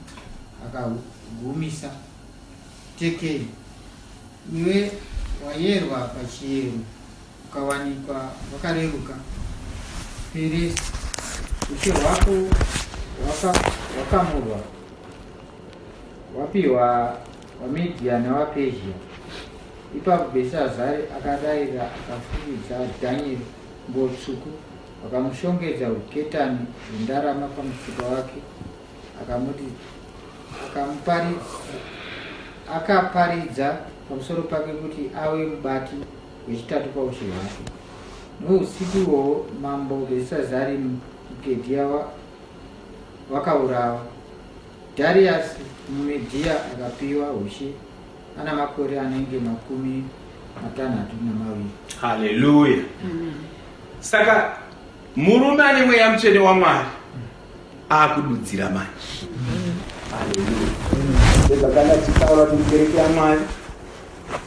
akagumisa. Tekeri, iwe wayerwa pachiyero ukawanikwa wakareruka. Peresi, ushe hwako hwakamurwa, wapiwa vaMedhia nevaPezhia. Ipapo Bherishazari akaraira akafukidza Dhanieri nguo tsvuku, vakamushongedza uketani hwendarama pamutsipa wake, akamuti akaparidza pamusoro pake kuti ave mubati wechitatu paushe hwake. Nousiku ihwohwo mambo Bherishazari muKedhia wakaurawa. Dhariasi muMedhia akapiwa ushe ana makore anenge 62. Haleluya. Saka murume ane mweya mutsvene waMwari akududzira manje. Haleluya. Sezvakanga tichitaura kuti mukereke yaMwari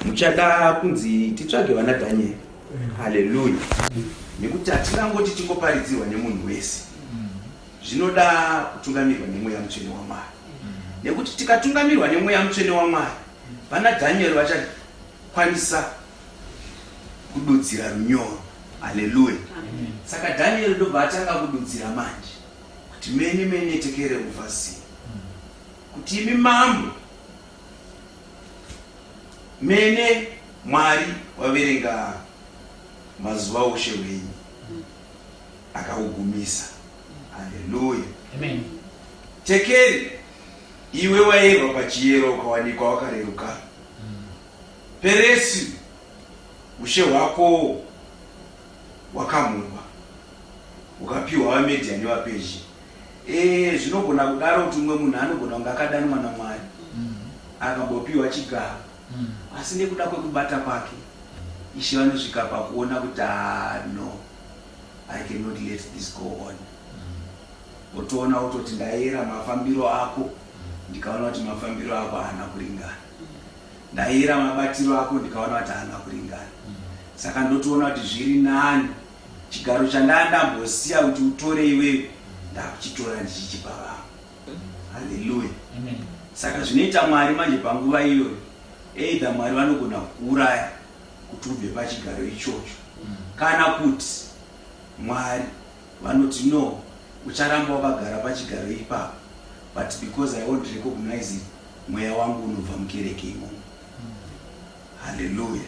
muchada kunzi titsvage vana Dhanieri. Haleluya. Nekuti hatingangoti tingoparidzirwa nemunhu wese. Zvinoda kutungamirwa nemweya mutsvene waMwari. Nekuti tikatungamirwa nemweya mutsvene waMwari, vana Dhanieri vachakwanisa kududzira runyoro. Haleluya. Saka Dhanieri ndobva atanga kududzira manje kuti mene mene tekere ufasi, kuti imi mambo mene Mwari waverenga mazuva ushe hwenyu akaugumisa. Haleluya. Amen. Tekeri, iwe wayerwa pachiyero ukawanikwa wakareruka. Peresi, ushe hwako wakamurwa ukapiwa vaMedhia nevaPezhia. E, zvinogona kudaro kuti umwe munhu anogona kunge akadanwa naMwari akambopiwa chigaro, asi nekuda kwekubata kwake Ishe vanosvika pakuona kuti ah, no, I cannot let this go on. Wotoona wototi ndayera mafambiro ako ndikaona kuti mafambiro ako haana kuringana, ndayera mabatiro ako ndikaona kuti haana kuringana, saka ndotoona kuti zviri nani chigaro chandaa ndambosiya kuti utore iwewe ndakuchitora ndichichipa vamwe. Haleluya. Saka zvinoita Mwari manje panguva iyoyo, either Mwari vanogona kuuraya kuti ubve pachigaro ichocho, kana kuti Mwari vanoti no, ucharamba wakagara pachigaro ipapo, but because I won't recognize it, mweya wangu unobva mukereke imomo. Haleluya.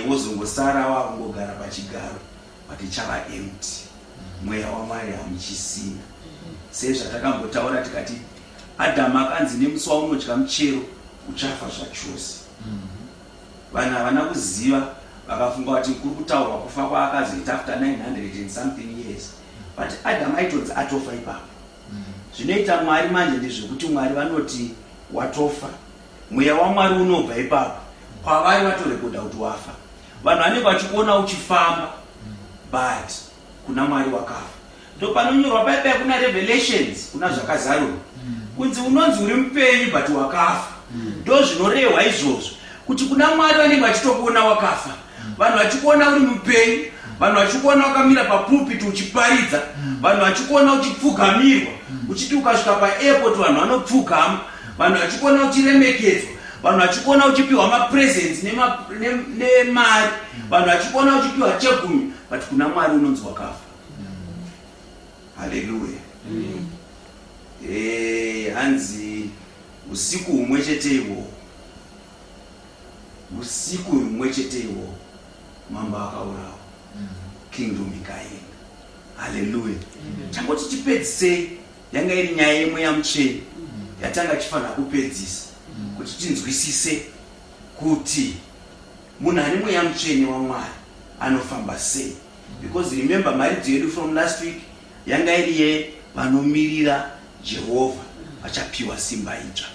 Wozongosara wakungogara pachigaro, but chava empty, mweya waMwari hamuchisina. Sezvatakambotaura tikati Adhamu akanzi nemusi waunodya muchero uchafa zvachose. Vanhu havana kuziva, vakafunga kuti kuri kutaurwa kufa kwaakazoita after 900 and something years, but Adhamu aitonzi atofa ipapo. Zvinoita Mwari manje ndezvekuti Mwari vanoti watofa, mweya waMwari unobva ipapo, kwavari vatorekodha kuti wafa. Vanhu vanenge vachikuona uchifamba, but kuna Mwari wakafa. Ndo panonyorwa paipai kuna Revelations, kuna Zvakazarurwa, kunzi unonzi uri mupenyu but wakafa. Ndo zvinorehwa izvozvo, kuti kuna Mwari vanenge vachitokuona wakafa, vanhu vachikuona uri mupenyu. Vanhu vachikuona wakamira papulpit uchiparidza, vanhu vachikuona uchipfugamirwa, uchiti ukasvika paairport vanhu vanopfugama, vanhu vachikuona uchiremekedzwa, vanhu vachikuona uchipiwa mapresents nemari, vanhu vachikuona uchipiwa chegumi, but kuna Mwari unonzi wakafa. Haleluya. Eh, hanzi usiku humwe chete ihwohwo, usiku humwe chete ihwohwo mambo akaurawa, kingdom ikaenda. Haleluya. Changoti tipedzisei, yanga iri nyaya yemweya mutsvene yatanga tichifanira kupedzisa kuti tinzwisise kuti munhu ane mweya mutsvene waMwari anofamba sei. Because remember, mharidzo yedu from last week yanga iri yevanomirira Jehovha vachapiwa simba idzva.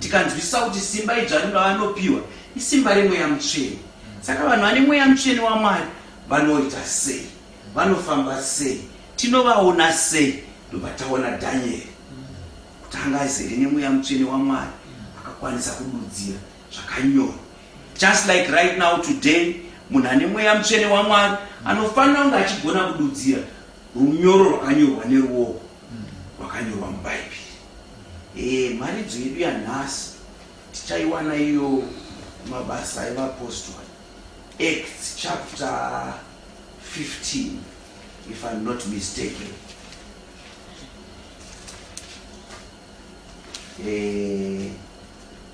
Tikanzwisisa kuti simba idzva ravanopiwa isimba remweya mutsvene. Saka vanhu vane mweya mutsvene waMwari vanoita sei? Vanofamba sei? Tinovaona sei? Ndobva taona Dhanieri kuti anga azere nemweya mutsvene waMwari, akakwanisa kududzira zvakanyorwa. Just like right now today, munhu ane mweya mutsvene waMwari anofanira kunge achigona kududzira runyoro rwakanyorwa neruoko rwakanyorwa muBhaibheri. Mharidzo yedu yanhasi tichaiwana iyo mumabasa evapostori, Acts chapter 15 if I'm not mistaken.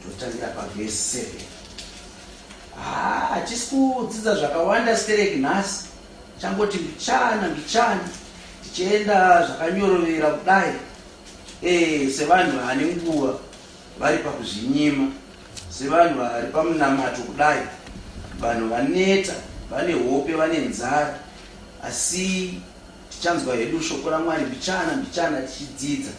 Totangira pavhesi 7. Hatisi kudzidza zvakawanda stereki nhasi, changoti mbichana mbichana tichienda zvakanyorovera kudai, sevanhu vane nguva vari pakuzvinyima, sevanhu vari pamunamato kudai, vanhu vaneta, vane hope, vane nzara, asi tichanzwa hedu shoko raMwari mbichana mbichana tichidzidza.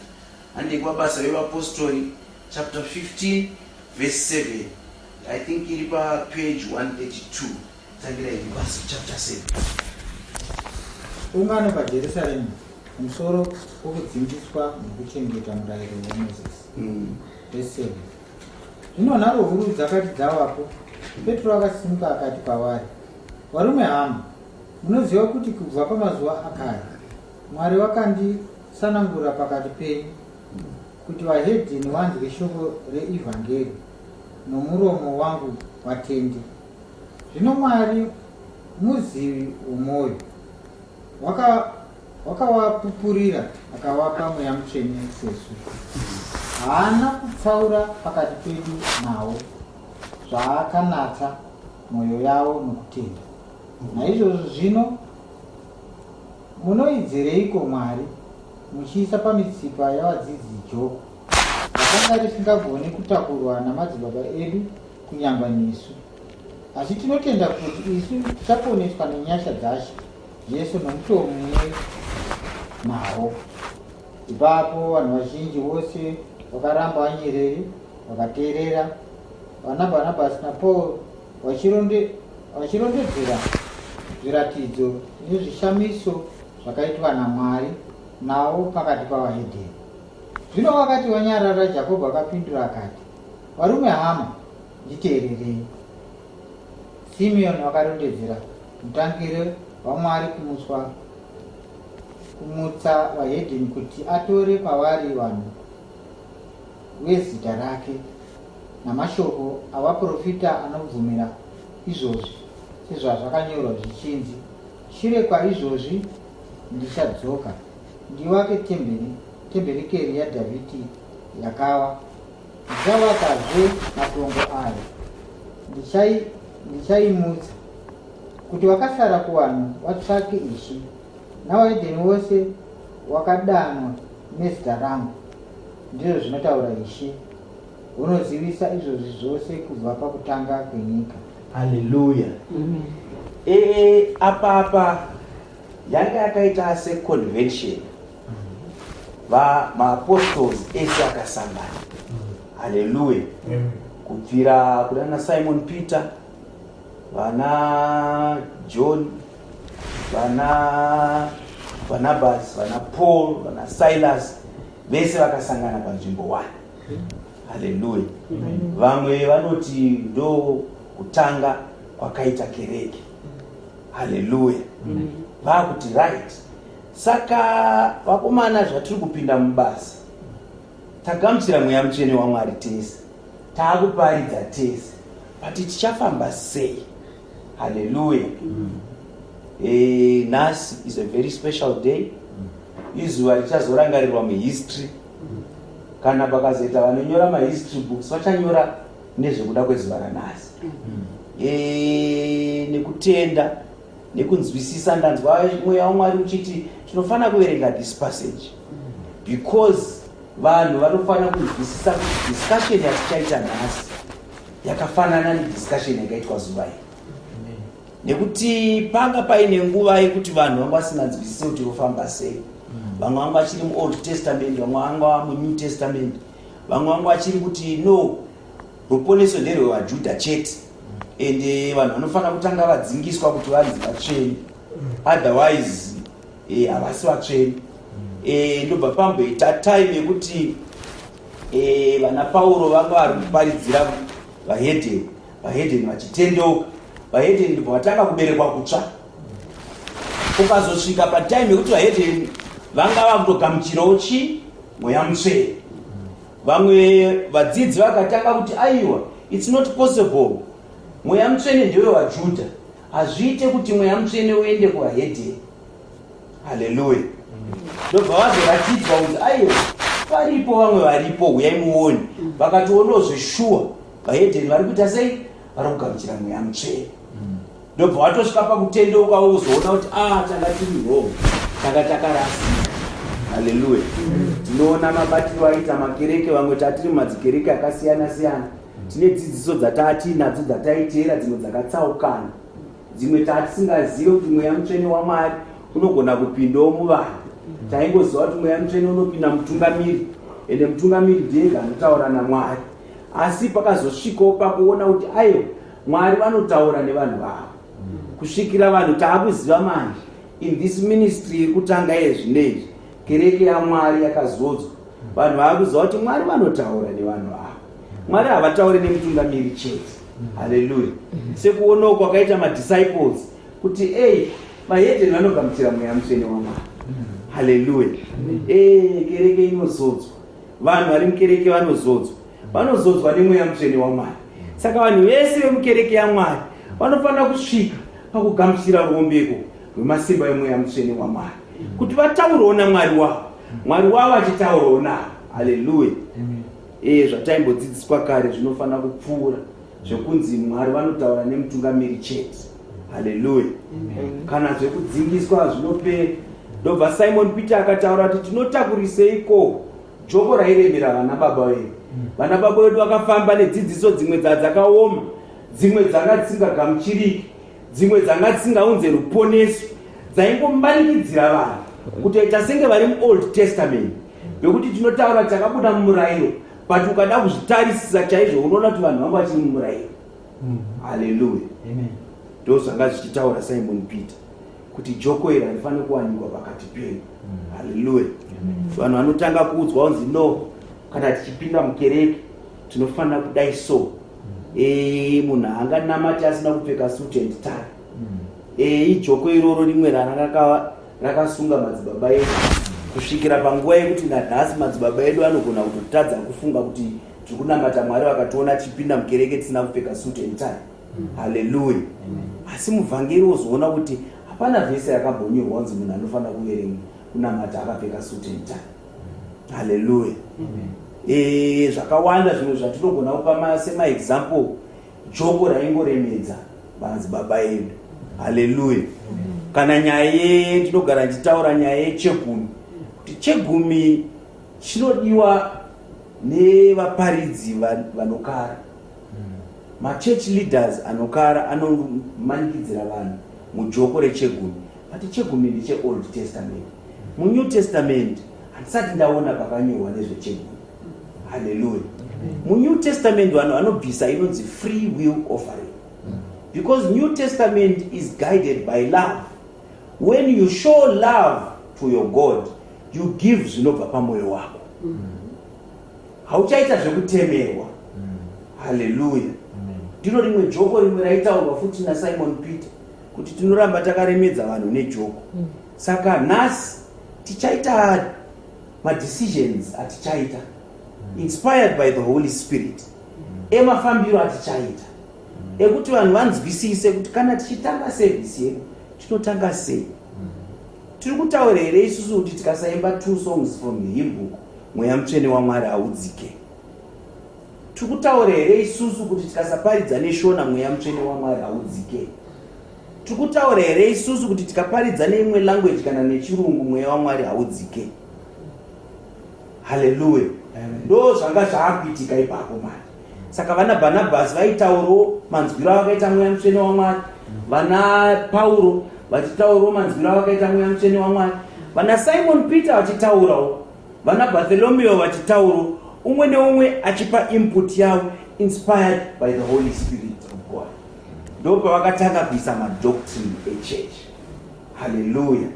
Handei kwabasa vevapostori chapter 15 verse 7, I think iri papage 132. Tangira iri basa chapter 7. Ungano paJerusarema pamusoro pokudzingiswa nokuchengeta murayiro waMozisi. Verse 7. Zvino nharo huru dzakati dzawapo, Petro akasimuka akati kwavari, Varume hama, munoziva kuti kubva pamazuva akare Mwari wakandisanangura pakati penyu kuti vahedheni vanzwe shoko reivhangeri nomuromo wangu vatende. Zvino Mwari muzivi womwoyo wakavapupurira akavapa Mweya Mutsvene sesu. Haana kutsaura pakati pedu navo, zvaakanatsa mwoyo yavo nokutenda. Naizvozvo zvino munoidzireiko Mwari, muchiisa pamitsipa yavadzidzi joko rakanga risingagoni kutakurwa namadzibaba edu kunyangwa nesu? Asi tinotenda kuti isu tichaponeswa nenyasha dzaShe Jesu nomutoo mumwe nawo. Ipapo vanhu vazhinji vose vakaramba vanyerere, vakateerera vanaBhanabhasi naPaul vachirondedzera zviratidzo nezvishamiso zvakaitwa naMwari navo pakati pavahedheni. Zvino vakati vanyarara, Jakobho akapindura akati, Varume hama, nditeererei. Simeoni wakarondedzera mutangiro waMwari kumutswa kumutsa vahedheni kuti atore kwavari vanhu vezita rake, namashoko avaprofita anobvumira izvozvi, sezvazvakanyorwa zvichinzi, Shure kwaizvozvi ndichadzoka, ndivake temberi, temberi yaDhavhidhi yakawa, ndichavakazve matongo ayo, ndichaimutsa, kuti vakasara kuvanhu vatsvake Ishe, navahedheni vose wakadanwa nezita rangu, ndizvo zvinotaura Ishe, unozivisa izvozvi zvose kubva pakutanga kwenyika. Haleluya. Apa apa yanga yakaita seconvention, maapostles ese akasangana. Haleluya. Kubvira kunana Simon Peter, vana John, vana Barnabas, vana Paul, vana Silas, vese vakasangana panzvimbo 1. Haleluya. Vamwe vanoti ndo kutanga kwakaita kereke. Haleluya. Vakuti right, saka vakomana, zvatiri kupinda mubasa, tagamuchira Mweya Mutsvene waMwari tese, taakuparidza tese, but tichafamba sei? Haleluya. Nhasi is a very special day, izuva richazorangarirwa muhistory. Kana pakazoita vanonyora mahistory books, vachanyora nezvekuda kwezuva ranhasi. Nekutenda nekunzwisisa, ndanzwa Mweya waMwari uchiti tinofanira kuverenga this passage because vanhu vanofanira kunzwisisa kuti discussion yatichaita nhasi yakafanana nediscussion yakaitwa zuva iri, nekuti panga paine nguva yekuti vanhu vanga vasinganzwisise kuti vofamba sei. Vamwe vanga vachiri muOld Testament, vamwe vanga muNew Testament, vamwe vanga vachiri kuti no, ruponeso nderwevajudha chete, ende vanhu vanofanira kutanga vadzingiswa kuti vanzi vatsvene, otherwise havasi vatsvene. Ndobva pamboita time yekuti vana Pauro vanga vari kuparidzira vahedheni, vahedheni vachitendeuka, vahedheni ndobva vatanga kuberekwa kutsva. Ukazosvika patime yekuti vahedheni vanga vakutogamuchirawo chi Mweya Mutsvene, vamwe vadzidzi vakatanga kuti aiwa, it's not possible, Mweya Mutsvene ndewevajudha, hazviite kuti Mweya Mutsvene uende kuvahedheni. Haleluya. Ndobva vazoratidzwa kunzi aiwa, varipo vamwe varipo, huyai muone. Vakationawo zveshuwa, vahedheni vari kuita sei? Vari kugamuchira Mweya Mutsvene. Ndobva watosvika pakutendeuka, wozoona kuti a ah, tanga tiri wrong, tanga takarasika. Haleluya. Tinoona mabatiro aita makereke. Vamwe tatiri mumadzikereke akasiyana siyana, tine dzidziso dzataatinadzo dzataiteera, dzimwe dzakatsaukana, dzimwe taatisingazive kuti Mweya Mutsvene waMwari unogona kupindawo muvanhu. Taingoziva kuti Mweya Mutsvene unopinda mutungamiri, ende mutungamiri ndiyega anotaura naMwari. Asi pakazosvikawo pakuona kuti aiwa, Mwari vanotaura nevanhu vavo, kusvikira vanhu taakuziva manje in this ministry iri kutanga yezvinezvi, kereke yaMwari yakazodzwa, vanhu vaakuziva kuti Mwari vanotaura nevanhu vavo. Mwari havatauri nemutungamiri chete. Haleluya. Sekuonawo kwakaita madisciples kuti ei, vahedheni vanogamuchira Mweya Mutsvene waMwari. Haleluya. Kereke inozodzwa, vanhu vari mukereke vanozodzwa, vanozodzwa neMweya Mutsvene waMwari. Saka vanhu vese vemukereke yaMwari vanofanira kusvika pakugamuchira ruombeko rwemasimba emweya Mutsvene waMwari kuti vataurewo naMwari wavo, Mwari wavo achitaurawo navo. Haleluya. Zvataimbodzidziswa kare zvinofanira kupfuura, zvekunzi Mwari vanotaura nemutungamiri chete. Haleluya. Kana zvekudzingiswa zvinopera. Ndobva Simon Peter akataura kuti tinotakuriseiko joko rairemera vana baba vedu? Vana baba vedu vakafamba nedzidziso dzimwe dzadzakaoma, dzimwe dzanga dzisingagamuchiriki, dzimwe dzanga dzisingaunze ruponeso, dzaingomanikidzira vanhu kutoita senge vari muOld Testament, nekuti tinotaura takabuda mumurayiro, but ukada kuzvitarisisa chaizvo unoona kuti vanhu vanga vachiri mumurayiro. Haleluya. Ndo zvanga zvichitaura Simon Peter kuti joko iri harifaniri kuwanikwa pakati penyu. Haleluya. Vanhu vanotanga kuudzwa kunzi no, kana tichipinda mukereke tinofanira kudai so. Munhu haanganamati asina kupfeka suit and tie. Ijoko iroro rimwe rakasunga madzibaba edu kusvikira panguva yekuti nanhasi madzibaba edu anogona kutotadza kufunga kuti tiri kunamata Mwari vakationa tichipinda mukereke tisina kupfeka suit and tie. Haleluya. Asi muvhangeri wozoona kuti hapana vhesi yakambonyorwa kunzi munhu anofanira kuverenga kunamata akapfeka suit and tie. Haleluya. Zvakawanda zvimwe zvatinogona kupa semaexample, joko raingoremedza madzibaba edu. Haleluya. Kana nyaya yendinogara ndichitaura, nyaya yechegumi, kuti chegumi chinodiwa nevaparidzi vanokara, machurch leaders anokara, anomanikidzira vanhu mujoko rechegumi. But chegumi ndecheOld Testament. MuNew Testament handisati ndaona pakanyorwa nezvechegumi. Haleluya. MuNew Testament vanhu vanobvisa inonzi free will offering, because New Testament is guided by love. When you show love to your God, you give zvinobva pamwoyo wako, hauchaita zvekutemerwa. Haleluya. Ndiro rimwe joko rimwe raitaurwa futi naSimon Peter. Kuti tinoramba takaremedza vanhu nejoko. Saka nhasi tichaita madecisions atichaita inspired by the Holy Spirit, emafambiro atichaita ekuti vanhu vanzwisise kuti kana tichitanga service yedu tinotanga sei. Tiri kutaura here isusu kuti tikasaimba two songs from the hymn book, Mweya Mutsvene waMwari haudzike? Tiri kutaura here isusu kuti tikasaparidza neShona, Mweya Mutsvene waMwari haudzike? Tiri kutaura here isusu kuti tikaparidza neimwe language kana neChirungu, Mweya waMwari haudzike? Haleluya! Ndo zvanga zvaakuitika ipapo manje. Saka vana Bhanabhasi vaitaurawo manzwiro avakaita Mweya Mutsvene waMwari, vana Pauro vachitaurawo manzwiro avakaita Mweya Mutsvene waMwari, vana Simon Peter vachitaurawo, vana Bartholomeo vachitaurawo, umwe neumwe achipa input yavo inspired by the Holy Spirit of God. Ndo pavakatanga kuisa madoctrine echurch. Haleluya!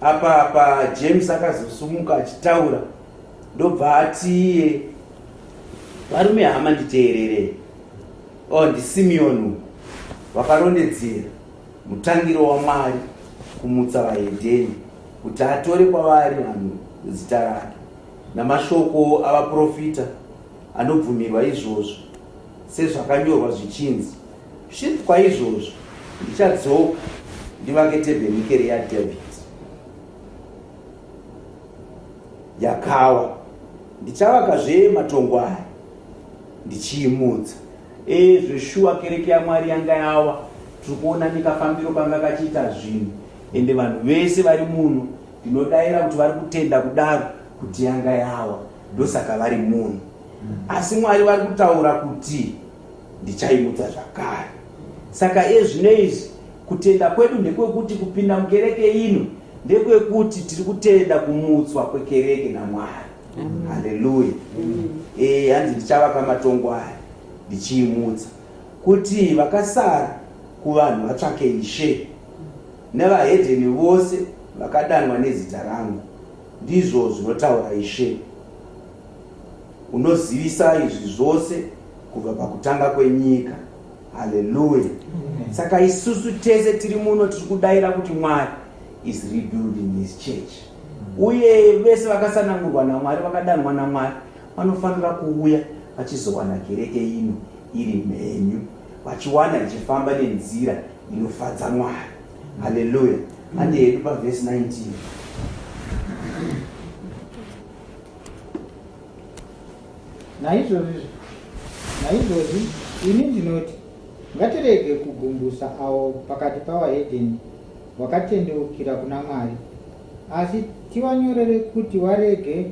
Apa James akazosumuka achitaura, ndobva atiye, "Varume, hama, nditeererei." O, ndiSimeoni vakarondedzera mutangiro waMwari kumutsa vahedheni kuti atore kwavari vanhu zita rake. Namashoko avaprofita anobvumirwa izvozvo, sezvakanyorwa zvichinzi, 'Shure kwaizvozvo ndichadzoka ndivake tebhenikeri yaDhavhidhi yakawa, ndichavakazve matongo ayo, ndichiimutsa." Zveshuwa kereke yaMwari yanga yawa. Tiri kuona nekafambiro kanga kachiita zvinhu, ende vanhu vese vari muno ndinodayira kuti vari kutenda kudaro kuti yanga yawa, ndosaka vari muno. Asi Mwari vari kutaura kuti ndichaimutsa zvakare. Saka ezvino izvi kutenda kwedu ndekwekuti kupinda mukereke ino ndekwekuti tiri kutenda kumutswa kwekereke naMwari. Haleluya! Hanzi ndichavaka matongo aya ndichiimutsa, kuti vakasara kuvanhu vatsvake Ishe, nevahedheni vose vakadanwa nezita rangu, ndizvo zvinotaura Ishe, unozivisa izvi zvose kubva pakutanga kwenyika. Haleluya! Saka isusu tese tiri muno tiri kudayira kuti Mwari is rebuilding his church, uye vese vakasanangurwa naMwari, vakadanwa naMwari, vanofanira kuuya vachizowana kereke ino iri mhenyu, vachiwana ichifamba nenzira inofadza Mwari. Haleluya! Handi hedu pavhesi 19. Naizvozvi ini ndinoti, ngatirege kugumbusa avo pakati pavahedheni vakatendeukira kuna Mwari, asi tivanyorere kuti varege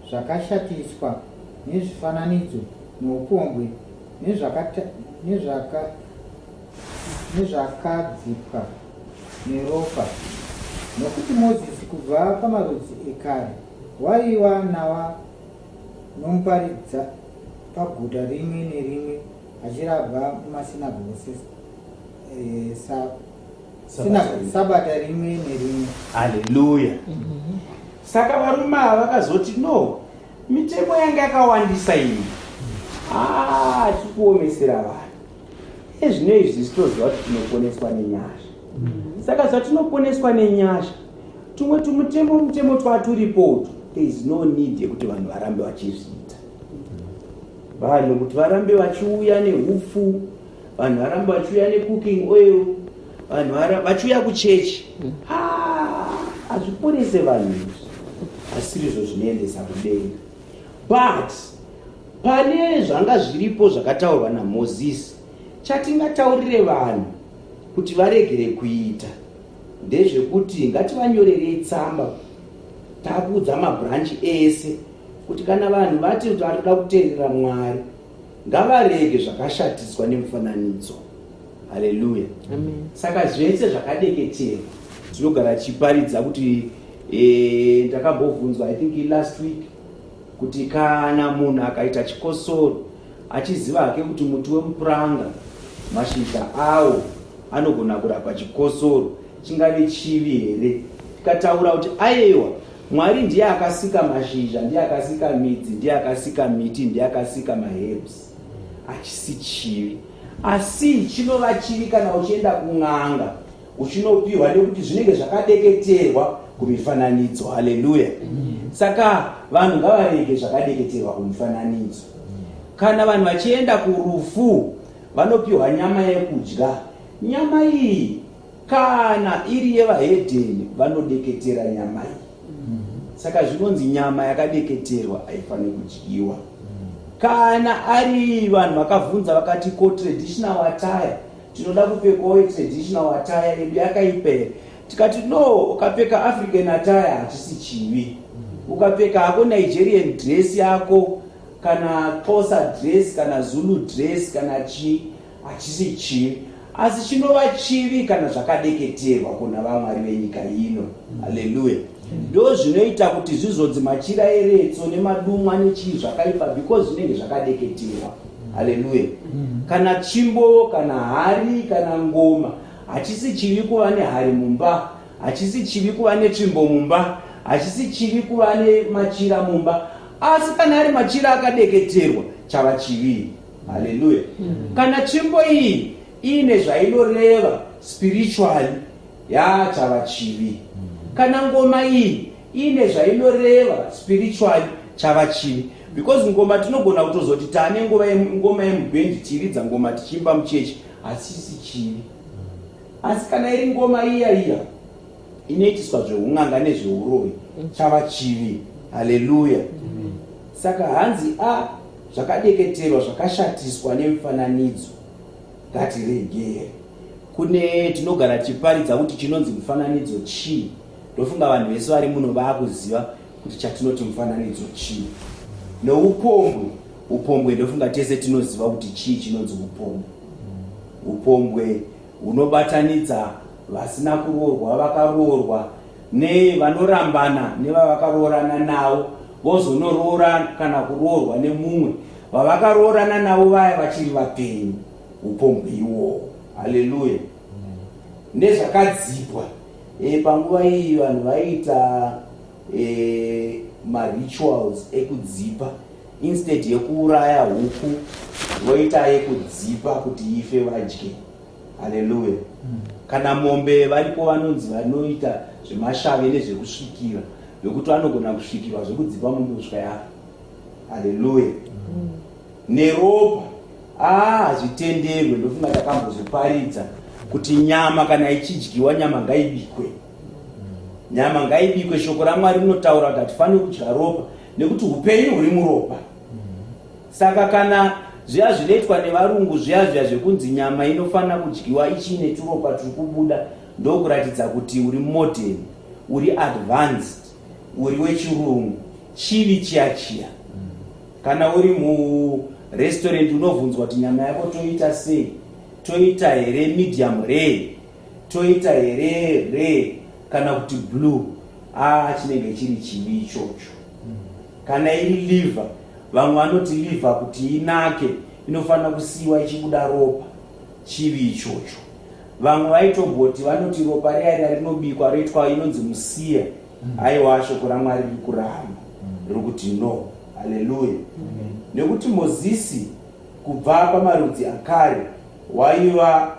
zvakashatiswa nezvifananidzo noupombwe nezvakadzipwa neropa. Nokuti Mozisi kubva pamarudzi ekare waiva nawa nomuparidza paguta rimwe nerimwe, achirabva mumasinagoge sabata rimwe nerimwe. Haleluya! Saka varume ava vakazoti, no, mitemo yanga yakawandisa iyi, ah, tiri kuomesera vanhu. Ezvino izvi sitoziva kuti tinoponeswa nenyasha. Saka zvatinoponeswa nenyasha, tumwe tumutemo mutemo twaturipotu, there is no need yekuti vanhu varambe vachizviita, vanhu kuti varambe vachiuya neupfu, vanhu varambe vachiuya necooking oil, vanhu vachiuya kuchechi. Hazviponese vanhu izvi, asirizvo zvinoendesa kudenga. But pane zvanga zviripo zvakataurwa naMozisi, chatingataurire vanhu kuti varegere kuita ndezvekuti ngativanyorerei tsamba, takuudza mabranch ese kuti kana vanhu vati vari kuda kuteerera Mwari, ngavarege zvakashatiswa nemufananidzo. Haleluya! Saka zvese zvakadeketera tinogara tichiparidza kuti ndakambobvunzwa, I think last week, kuti kana munhu akaita chikosoro achiziva hake kuti muti wemupuranga mashizha awo anogona kurapa chikosoro, chingave chivi here? Tikataura kuti aiwa, Mwari ndiye akasika mashizha, ndiye akasika midzi, ndiye akasika miti, ndiye akasika maherbs, hachisi chivi. Asi chinova chivi kana uchienda kun'anga uchinopiwa nekuti zvinenge zvakadeketerwa kumifananidzo. Haleluya! Saka vanhu ngavarege zvakadeketerwa kumifananidzo. Kana vanhu vachienda kurufu vanopiwa nyama yekudya. Nyama iyi kana iri yevahedheni vanodeketera nyama iyi. Saka zvinonzi nyama yakadeketerwa haifaniri kudyiwa. Kana ari vanhu vakavhunza vakati ko traditional attire tinoda kupfekawo traditional attire yedu yakaipa here? Tikati no, ukapfeka African attire hachisi chivi. Ukapfeka hako Nigerian dress yako kana Xhosa dress kana Zulu dress kana chii hachisi chivi. Asi chinova chivi kana zvakadeketerwa kuna vamwari venyika ino. Haleluya. Ndo zvinoita kuti zvizonzi machira eretso nemadumwa nechii zvakaipa because zvinenge zvakadeketerwa. Haleluya. Kana tsvimbo kana hari kana ngoma hachisi chivi kuva nehari mumba, hachisi chivi kuva netsvimbo mumba, hachisi chivi kuva nemachira mumba. Asi kana ari machira akadeketerwa chava chivi. Haleluya. Kana tsvimbo iyi iine zvainoreva spiritually ya chava chivi. Kana ngoma iyi iine zvainoreva spiritually chava chivi. Because ngoma tinogona kutozoti taane ngoma yemubhendi tiiridza ngoma tichiimba muchechi hasisi chivi. Asi kana iri ngoma iya iya inoitiswa zveun'anga nezveuroyi chava chivi. Haleluya. Saka hanzi a zvakadeketerwa zvakashatiswa nemifananidzo ngatiregere. Kune tinogara tichiparidza kuti chinonzi mufananidzo chii. Ndofunga vanhu vese vari muno vakuziva kuti chatinoti mufananidzo chii. Neupombwe, upombwe ndofunga tese tinoziva kuti chii chinonzi upombwe. Upombwe hunobatanidza vasina kuroorwa, vakaroorwa nevanorambana nevavakaroorana navo vozonoroora kana kuroorwa nemumwe vavakaroorana navo vaya vachiri vapenyu. Upombwe iwowo. Haleluya. Nezvakadzipwa. Panguva iyi vanhu vaiita marituals ekudzipa instead yekuuraya huku voita yekudzipa kuti ife vadye. Haleluya. Kana mombe varipo vanonzi vanoita zvemashave nezvekusvikira vekuti vanogona kusvikirwa zvekudzipa mombe kusvika yafa. Haleluya. Neropa hazvitenderwe. Ndofunga takambozviparidza kuti nyama kana ichidyiwa nyama ngaibikwe. Nyama ngaibikwe. Shoko raMwari rinotaura kuti hatifaniri kudya ropa nekuti upenyu huri muropa. Saka kana zviya zvinoitwa nevarungu zviya zviya zvekunzi nyama inofanira kudyiwa ichiine turopa turi kubuda ndokuratidza kuti uri modern, uri advanced, uri wechirungu. Chivi chiya chiya. Kana uri murestaurant unovhunzwa kuti nyama yako toita sei? Toita here medium rare? Toita here rare kana kuti blue? Chinenge chiri chivi ichocho. Kana iri liver, vamwe vanoti liver kuti inake inofanira kusiiwa ichibuda ropa. Chivi ichocho. Vamwe vaitomboti vanoti ropa riya riya rinobikwa roitwa inonzi musiya. Aiwa, shoko raMwari riri kuramba riri kuti no. Haleluya. Nekuti Mozisi kubva pamarudzi akare waiva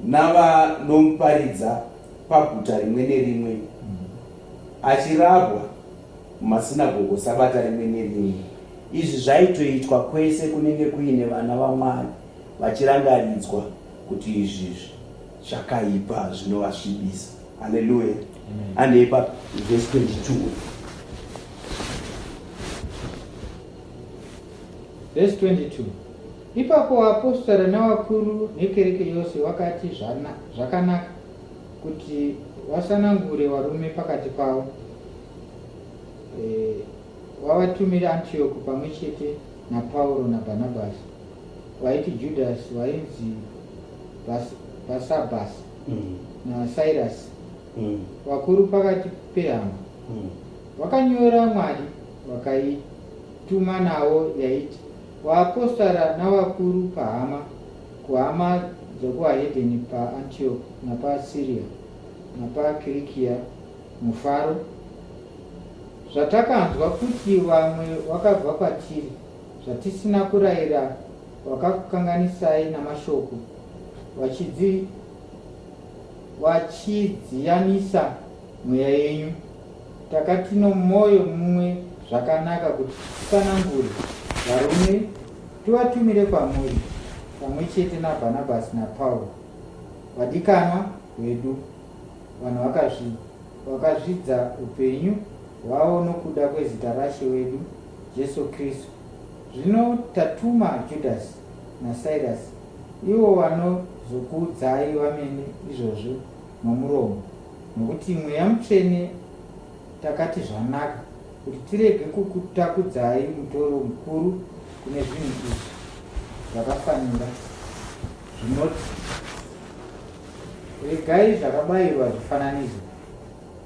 navanomuparidza paguta rimwe nerimwe, achirabwa mumasinagogo sabata rimwe nerimwe. Izvi zvaitoitwa kwese kunenge kuine vana vaMwari vachirangaridzwa kuti izvi zvakaipa zvinovasvibisa. Haleluya. Andei pa verse 22. Verse 22. Ipapo vaapostora navakuru nekereke yose vakati zvakanaka kuti vasanangure varume pakati pavo, vavatumire Antioko pamwe chete naPauro naBhanabhasi, vaiti Judhasi wainzi Bhasabhasi naSairasi, vakuru pakati pehama. Vakanyora Mwari vakaituma navo yaiti, Vaapostora navakuru pahama, kuhama dzokuvaHedheni paAntioku napaSiria napaKirikia, mufaro. Zvatakanzwa kuti vamwe vakabva kwatiri, zvatisina kurayira Vakakukanganisai namashoko, vachidziyanisa mweya yenyu. Takati nomwoyo mumwe zvakanaka kuti tisanangure varume tivatumire kwamuri pamwe chete naBhanabhasi naPauro, vadikanwa vedu, vanhu vakazvidza upenyu hwavo nokuda kwezita raShe wedu Jesu Kristu. Zvino tatuma Judhasi naSairasi, ivo vanozokuudzai vamene izvozvo nomuromo. Nokuti Mweya Mutsvene takati zvanaka kuti tirege kukutakudzai mutoro mukuru kune zvinhu izvi zvakafanira, zvinoti, Regai zvakabayirwa zvifananidzo,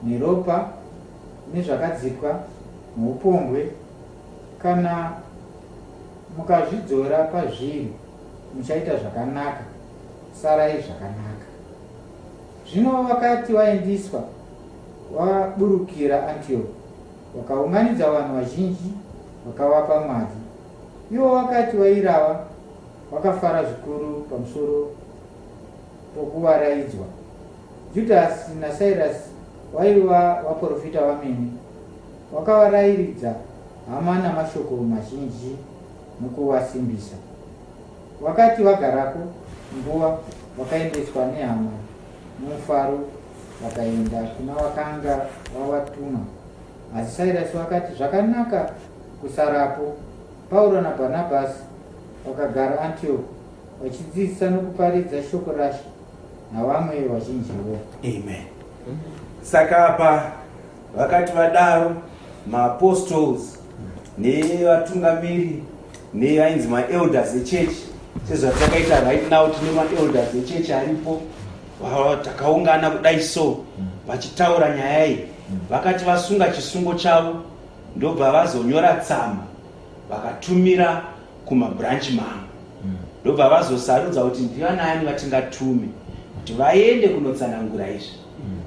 neropa, nezvakadzipwa, noupombwe, kana mukazvidzora pazviri, muchaita zvakanaka. Sarai zvakanaka. Zvino vakati vaendiswa, vaburukira Antioki, vakaunganidza vanhu vazhinji, vakavapa mwadhi. Ivo vakati vairava, vakafara zvikuru pamusoro pokuvaraidzwa. Judhasi naSairasi vaiva vaporofita vamene, vakavarairidza hama namashoko mazhinji nokuvasimbisa. Vakati vagarako nguva, vakaendeswa nehama nomufaro, vakaenda kuna vakanga vavatuma. Asi Sairasi wakati zvakanaka kusarapo. Pauro naBhanabhasi vakagara Antioki, vachidzidzisa nokuparidza shoko raShe navamwe vazhinjiwo. Amen. Saka apa vakati vadaro maapostles nevatungamiri neainzi maelders echechi, sezvatakaita right now, tine maelders echechi aripo, takaungana kudai so vachitaura nyaya iyi. Vakati vasunga chisungo chavo, ndobva vazonyora tsamba vakatumira kumabranch mamwe, ndobva vazosarudza kuti ndivanani vatingatume kuti vaende kunotsanangura izvi.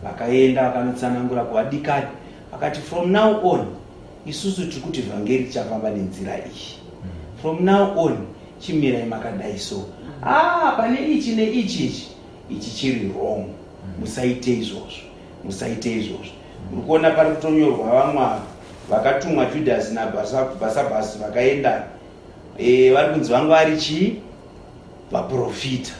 Vakaenda vakanotsanangura kuvadikani, vakati, "From now on isusu tiri kuti vhangeri tichafamba nenzira iyi. From now on chimirai makadai so. Ah, pane ichi neichi, ichi ichi chiri wrong, musaite izvozvo, musaite izvozvo." Muri kuona pari kutonyorwa vamwe ava vakatumwa, Judhasi naBhasabhasi, vakaenda, vari kunzi vanga vari chii? Vaprofita,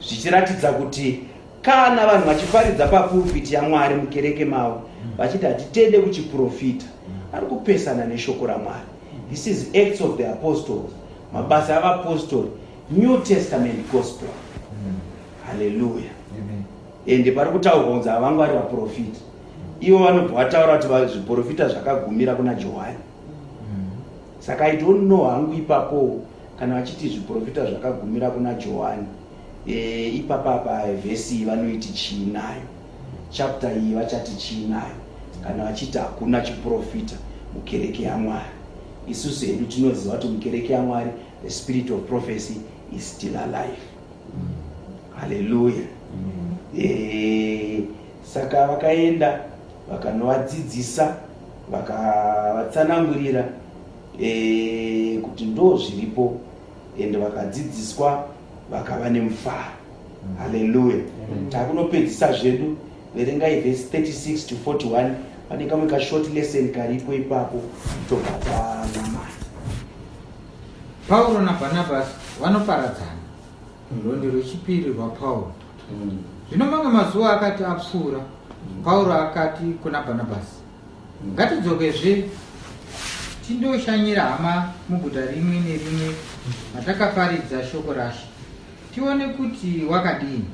zvichiratidza kuti kana vanhu vachiparidza papulpit yaMwari mukereke mavo vachiti hatitende kuchiprofita, ari kupesana neshoko raMwari. This is Acts of the Apostles, mabasa avapostori, New Testament gospel. Haleluya! Ende pari kutaurwa kunzi havanga vari vaprofita. Ivo vanobva vataura kuti zviprofita zvakagumira kuna Johani. Saka I don't know hangu ipapo kana vachiti zviprofita zvakagumira kuna Johani, ipapa pavhesi iyi vanoiti chii nayo? Chapter iyi vachati chii nayo kana vachiti hakuna chiprofita mukereke yaMwari? Isusu hedu tinoziva kuti mukereke yaMwari the spirit of prophecy is still alive. Haleluya! Saka vakaenda vakanovadzidzisa, vakavatsanangurira kuti ndo zviripo, ende vakadzidziswa vakava nemufaro. Haleluya! Takunopedzisa zvedu. Verengai vhesi 36 to 41. Pane kamwe kashort lesson karipo ipapo, tobva tanamata. Pauro naBhanabhasi vanoparadzana. Rwendo rwechipiri rwaPauro. Zvino mamwe mazuva akati apfuura, Pauro akati kuna Bhanabhasi, "Ngatidzokezve tindoshanyira hama muguta rimwe nerimwe matakaparidza shoko raShe, tione kuti wakadini."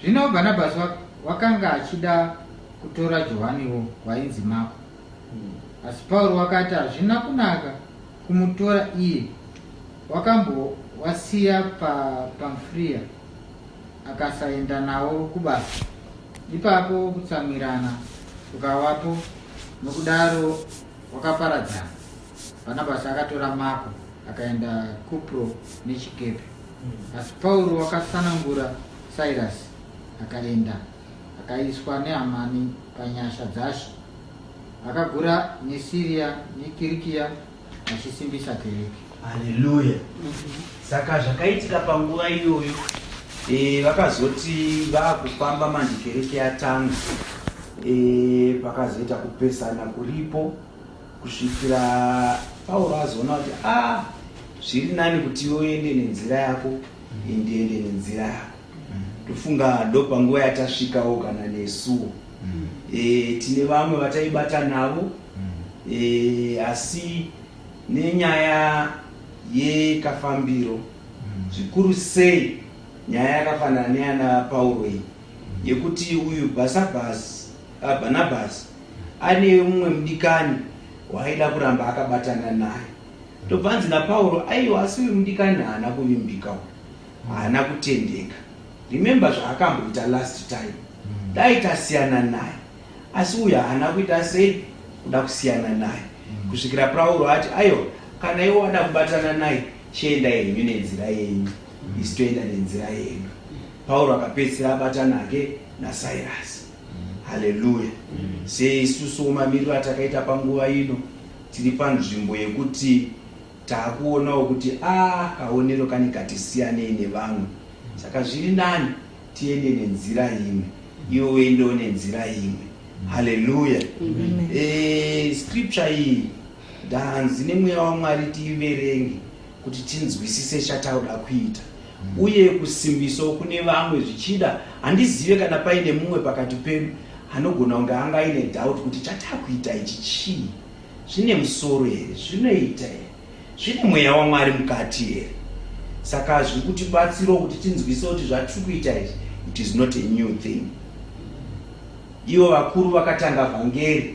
Zvino Bhanabhasi wakanga achida kutora Johaniwo wainzi Mako. Asi Pauro wakati hazvina kunaka kumutora iye wakambowasiya paPamfriya akasaenda nawo kubasa. Ipapo kutsamwirana kukavapo, nokudaro wakaparadzana. Bhanabhasi akatora Mako akaenda Kupro nechikepe. Asi Pauro wakasanangura Sairasi akaenda, akaiswa nehamani panyasha dzaShe. Akagura neSiria neKirikia achisimbisa kereke. Haleluya! Saka zvakaitika panguva iyoyo, vakazoti vaakufamba manje, kereke yatanga, pakazoita kupesana kuripo kusvikira Pauro azoona kuti a ah, zviri nani kuti iwe uende nenzira yako, indiende nenzira yako. Tofunga ndo panguva yatasvikawo kana nesuwo. Tine vamwe vataibata navo, asi nenyaya yekafambiro, zvikuru sei nyaya yakafanana neyana Pauro iyi yekuti uyu Basabas, Barnabas ane mumwe mudikani waaida kuramba akabatana naye. Tobvanzi naPauro, aiwa, asi uyu mudikani haana kuvimbika, uyu haana kutendeka. Remember zvaakamboita last time, dai tasiyana naye. Asi uyu haana kuita sei, kuda kusiyana naye, kusvikira Pauro ati, aiwa, kana iwe wada kubatana naye, chiendai henyu nenzira yenyu, isu toenda nenzira yedu. Pauro akapedzisira abatanake naSirasi. Haleluya! Seisusuwo mamiriro atakaita panguva ino, tiri panzvimbo yekuti taakuonawo kuti a kaonero kane katisiyanei nevamwe, saka zviri nani tiende nenzira imwe, iwe uendewo nenzira imwe. Haleluya! Scripture iyi ndanzi nemweya waMwari tiiverenge kuti tinzwisise chatauda kuita uye kusimbisawo kune vamwe. Zvichida handizive kana paine mumwe pakati pedu anogona kunge anga aine doubt kuti chatakuita ichi chii, zvine musoro here, zvinoita here, zvine mweya waMwari mukati here? Saka zviri kutibatsirawo kuti tinzwise kuti zvatiri kuita izvi, it is not a new thing. Ivo vakuru vakatanga vhangeri,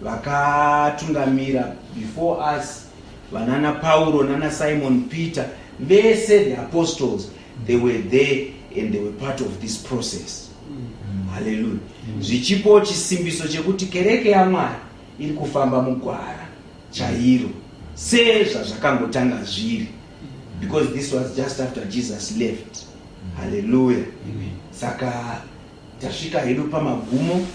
vakatungamira before us, vanana Pauro nana Simon Peter vese, the apostles, they were there and they were part of this process. Haleluya! Zvichipo chisimbiso chekuti kereke yaMwari iri kufamba mugwara chairo sezvazvakangotanga zviri, because this was just after Jesus left. Haleluya! Saka tasvika hedu pamagumo.